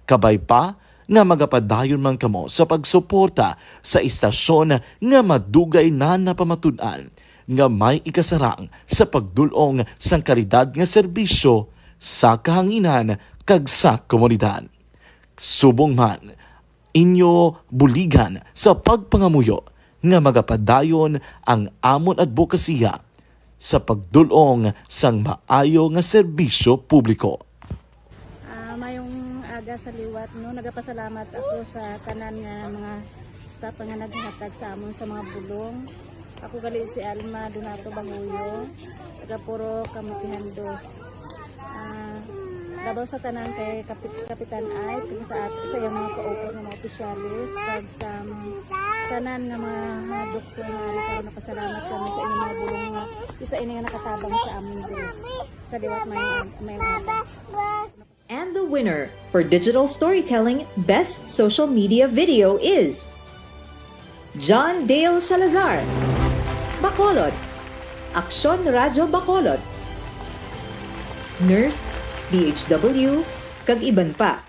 Kabay pa nga magapadayon man kamo sa pagsuporta sa istasyon nga madugay na napamatud-an nga may ikasarang sa pagdul-ong sang kalidad nga serbisyo sa kahanginan kag sa komunidad. Subong man, inyo buligan sa pagpangamuyo nga magapadayon ang amon adbokasiya sa pagdul-ong sang maayo nga serbisyo publiko. Ah, mayong aga sa liwat, no? Nagapasalamat ako sa tanan nga mga staff nga naghatag sa amon sa mga bulong. Ako gali si Alma Donato Bahuyo, taga Purok Kamutihan Dos. Ah, labaw sa tanan kay Kapit-, Kapitan Ike, kag sa at-, sa iyang mga kaupat nga mga opisyales, kag sa mga tanan nga mga, ah, doktor nga ari karon, nagapasalamat kami sa inyong mga bulong nga isa ini nga nakatabang sa amon diri. Sa liwat, mayong, mayong aga. And the winner for digital storytelling best social media video is John Dale Salazar, Bacolod, Aksyon Radyo Bacolod, Nurse, D H W, kag iban pa.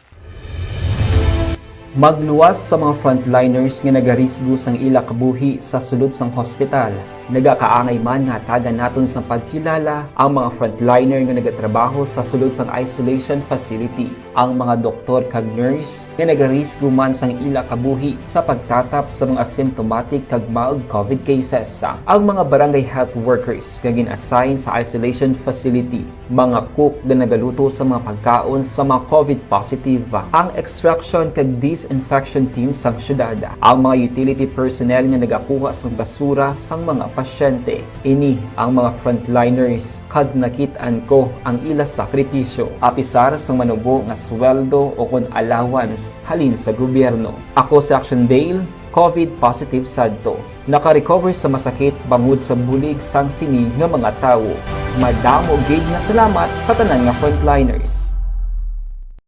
Magluwas sa mga frontliners nga nagarisgo sang ila kabuhi sa sulod sang hospital. Nagakaangay man nga hatagan naton sang pagkilala ang mga frontliner nga nagatrabaho sa sulod sang isolation facility, ang mga doktor kag nurse nga nagarisgo man sang ila kabuhi sa pagtatap sa mga symptomatic kag mild covid cases, ang mga barangay health workers nga gin-assign sa isolation facility, mga cook nga nagaluto sa mga pagkaon sa mga covid positive, ang extraction kag disinfection team sang syudad, ang mga utility personnel nga nagakuha sang basura sang mga pasyente. Ini ang mga frontliners, kag nakit-an ko ang ila sakripisyo, apisar sang manubo nga sweldo o kon allowance halin sa gobyerno. Ako si Action Dale, covid positive sadto. Naka-recover sa masakit bangod sa bulig sang sini nga mga tawo. Madamo gid nga salamat sa tanan nga frontliners.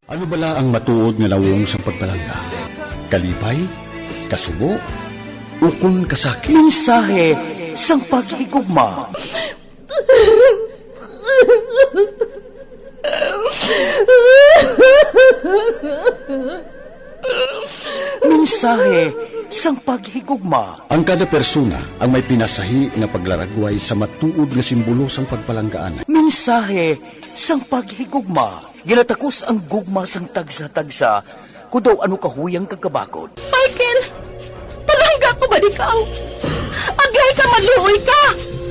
Ano bala ang matuod nga nawong sang pagpalangga? Kalipay? Kasubo? Ukon kasakit? Mensahe sang paghigugma. Mensahe sang paghigugma. Ang kada persona ang may pinasahi nga paglaragway sa matuod nga simbolo sang pagpalanggaan. Mensahe sang paghigugma. Ginatakos ang gugma sang tagsa-tagsa, kon daw ano kahuyang kag kabakod. Michael, palangga ko ba ikaw? Agay ka, maluoy ka!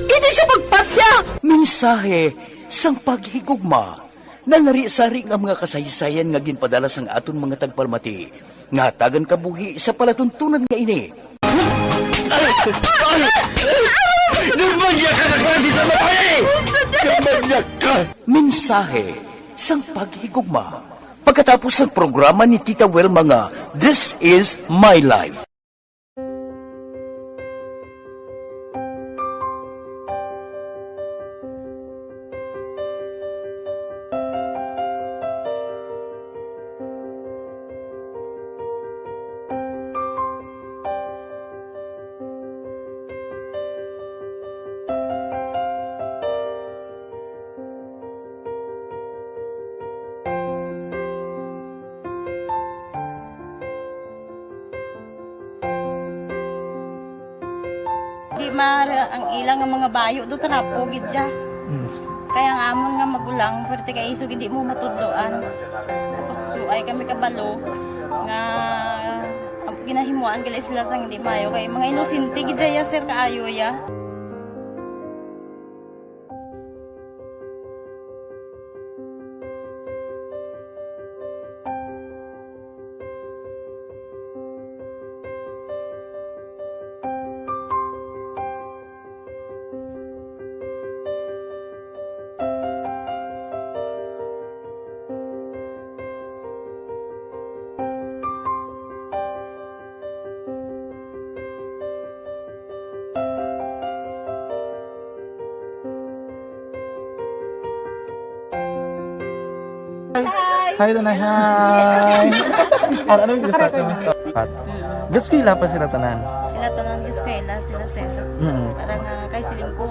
Hindi siya pagpatya! Mensahe sang paghigugma. Nalarisari nga mga kasaysayan nga ginpadala sang aton mga tagpalamati nga hatagan kabuhi sa palatuntunan nga ini. Nagmanyag ka na klase sa babae! Nagmanyag ka! Mensahe sang paghigugma. Pagkatapos sang programa ni Tita Wilma nga This Is My Life. Di mara ang ila nga mga bayo do, trapo gid siya. Mm. Kaya ang amon nga magulang, pwerte kay isog hindi mo matudloan. Tapos, so, ay kami kabalo nga, ang ginahimuan gali sila sang hindi maayo kay mga inosente gid siya, sir, kaayo ya. Hi! Hi, Tanay! Hi! Ano, ano yung gusto? Ano yung gusto? Gaskwela pa sila tanan? Sila tanan, gaskwela. Sila, sir. Mm. Para nga kay siling ko,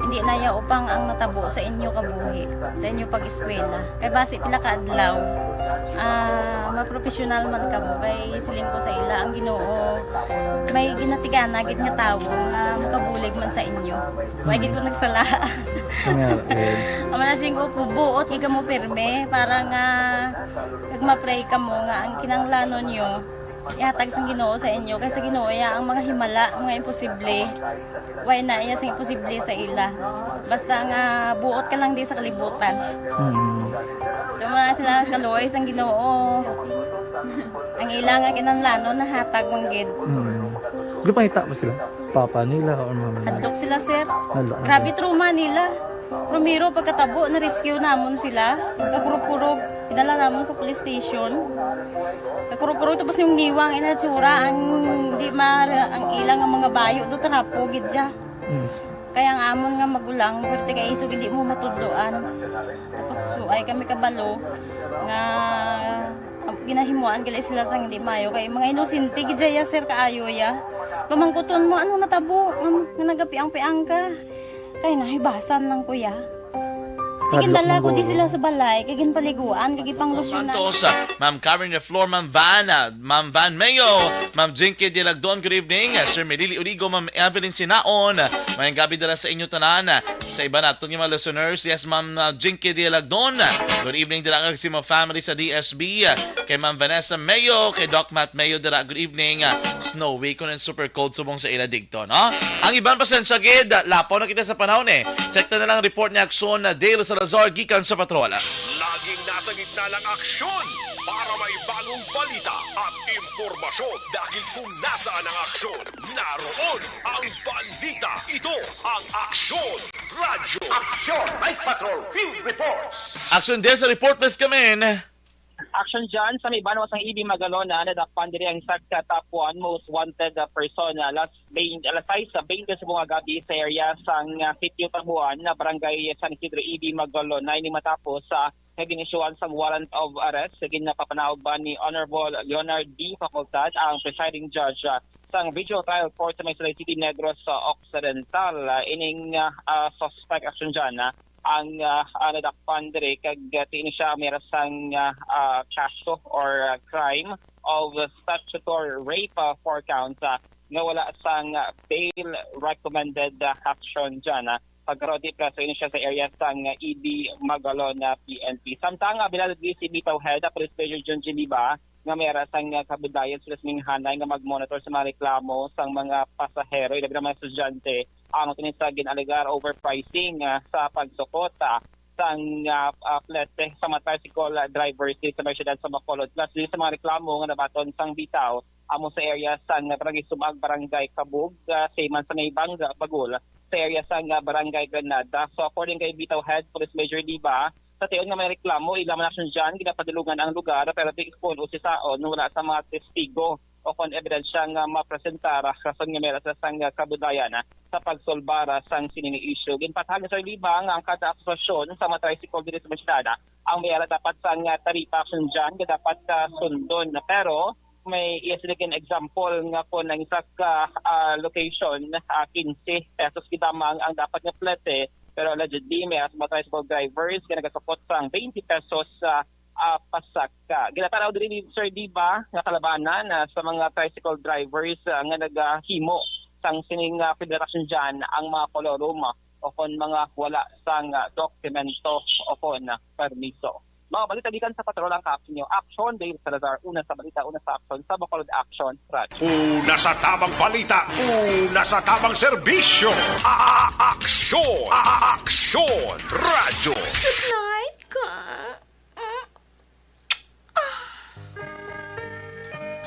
hindi na ya upang ang natabo sa inyo kabuhi, sa inyo pag-eskwela. Kay basi pila ka adlaw, ah, mapropesyonal man kamo. Kay siling ko sa ila, ang Ginoo may ginatigana gid nga tawo nga makabulig man sa inyo. Wa gid ko nagsala. Nga, eh. Ang mga siling ko, buot gid kamo pirme para nga kag ma-pray kamo nga ang kinahanglanon nyo ihatag sang Ginoo sa inyo, kay sa Ginoo ya ang mga himala, mga imposible. Way na iya sing imposible sa ila. Basta nga buot ka lang di sa kalibutan. Mm. Tuma sila kaluoy sang Ginoo. Ang ila nga kinahanglanon nahatag man gid. Mm. Gipangita ba sila? Papa nila or mama nila? Hadlok sila, sir. Hadlok na Grabe sila. Trauma nila. Primero, pagkatabo, na-rescue namon sila. Pagkakurog-kurog, idala namon sa police station. Kakurog-kurog, tapos yung niwang inatsura, ang di ma-, ang ilang ang mga bayo, do trapo, gid siya. Mm. Kaya ang amon nga magulang, pwerte kay isog, hindi mo matudloan. Tapos, ay kami kabalo nga ginahimuan gali sila sang hindi mayo. Kay mga inosente, gid siya, sir, kaayo ya. Pamangkuton mo, ano natabo? Nga nagapiang-piang ka? Kay nahibasan lang, kuya. Hadlok Tigindala ng ko di gulo. Sila sa balay, kay ginpaliguan, kay gipanglusyonan. Santos, ah, Ma'am Karen Reflor, Ma'am Van, ah, Ma'am Van Mayo, Ma'am Jinky Dilagdon, good evening. Ah, Sir Melili Urigo, Ma'am Evelyn Sinaon, ah, mayang gabi dira sa inyo tanan. Ah, sa iba naton nga mga listeners, yes, Ma'am, ah, Jinky Dilagdon, ah, good evening dira kag sa mga family sa D S B. Ah, kay Ma'am Vanessa Mayo, kay Doc Matt Mayo dira, good evening. Ah, snowy kuno, super cold subong sa ila digto, no? Ang iban, pasensya gid, lapaw na kita sa panahon, eh. Check ta na lang report ni Aksyon Dale Salazar gikan sa patrol. Laging nasa gitna ng aksyon para may bagong balita at impormasyon, dahil kung nasaan ang aksyon, naroon ang balita. Ito ang Aksyon Radyo. Action Night Patrol Field Reports. Aksyon Dale, sa report, please come in. Action dyan sa may banwa sang E B Magalona, nadakpan diri ang isa ka top one most wanted, uh, person, uh, alas twenty, alas sais, uh, twenty sa mga gabi sa area sang, uh, Sitio Tabuan, na barangay San Isidro, E B Magalona. Ini matapos sa nga ginisyuhan sang warrant of arrest. Sa ginapapanaog ba ni Honorable Leonard D. Facultad, ang presiding judge, uh, sang Video Trial Court sa may City Negros, uh, Occidental. Uh, ining, uh, uh, suspect, action dyan, uh, ang, ah, ah, nadakpan diri, kag, ah, tiin siya may ra sang, ah, ah, kaso or, ah, crime of statutory rape, ah, four counts, ah, nga wala sang, ah, bail recommended, ah, action dyan, ah. Pagkaroti, preso ini siya sa area sang, ah, E B Magalona P N P. Samtang, ah, binalad si Bitaw Head, ah, Police Major John G. Liba, nga may ra sang, ah, kabudayan sila sa minghanay nga mag-monitor sa mga reklamo sang mga pasahero, ilabi na mga estudyante, ang tungod sa gin-alegar overpricing, ah, sa pagsukot, ah, sang, ah, ah, plete sa mga tricycle, ah, drivers diri sa may siyudad sa Bacolod. Plus, diri sa mga reklamo nga nabaton sang Bitaw, amo sa area sang Barangay Sumag, Barangay Kabug, ah, same man sa may Bang-, Bagul, sa area sang, ah, Barangay Granada. So, according kay Bitaw Head Police Major Liba, sa tion nga may reklamo, ila man action dyan, ginapadulungan ang lugar, pero di kon usisaon, wala sa mga testigo o kon ebidensya nga mapresentar, rason nga may ra sang kabudayan sa pagsolbar sang sini nga isyu. Ginpatahag ni Sir Liba nga ang kada akusasyon sa mga tricycle diri sa may siyudad, ang may ara dapat sang taripa action dyan nga dapat, ah, sundon. Pero may iya sila gin example nga kung ang isa ka, ah, location, ah, quince pesos gid lamang ang dapat nga plete, pero allegedly may ara sa mga tricycle drivers nga nagasukot sang twenty pesos, ah, ah, pasaka. Ginatanaw diri ni Sir Diva nga kalabanan, ah, sa mga tricycle drivers, ah, nga nagahimo sang sining, ah, federasyon dyan ang mga kolorum o kon mga wala sang, ah, dokumento o kon, ah, permiso. Mga balita gikan sa Patrol ang kaaksyon nyo. Aksyon, Dave Salazar. Una sa balita, una sa aksyon, sa Bacolod Aksyon Radyo. Una sa tamang balita, una sa tamang serbisyo. A-, a-, aksyon, a-, a-, aksyon, radyo. Good night, ka. Mm. Ah.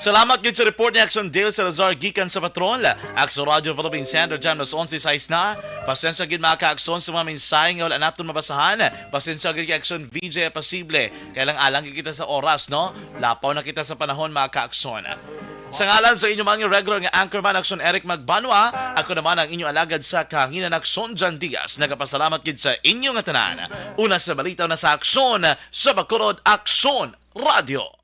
Salamat gid sa report ni Aksyon Dale Salazar gikan sa Patrol. Aksyon Radyo Philippine Standard Time, alas onse sais na. Pasensya gid, mga kaaksyon, sa mga mensahe nga wala naton mabasahan. Pasensya gid kay Aksyon V J Pasible. Kay alang-alang gid kita sa oras, no? Lapaw na kita sa panahon, mga kaaksyon. Sa ngalan sa inyo mga regular nga anchorman, Aksyon Eric Magbanwa, ako naman ang inyo alagad sa kahanginan, Aksyon Jan Diaz. Nagapasalamat gid sa inyo nga tanan. Una sa balita, una sa aksyon, sa Bacolod Aksyon Radyo.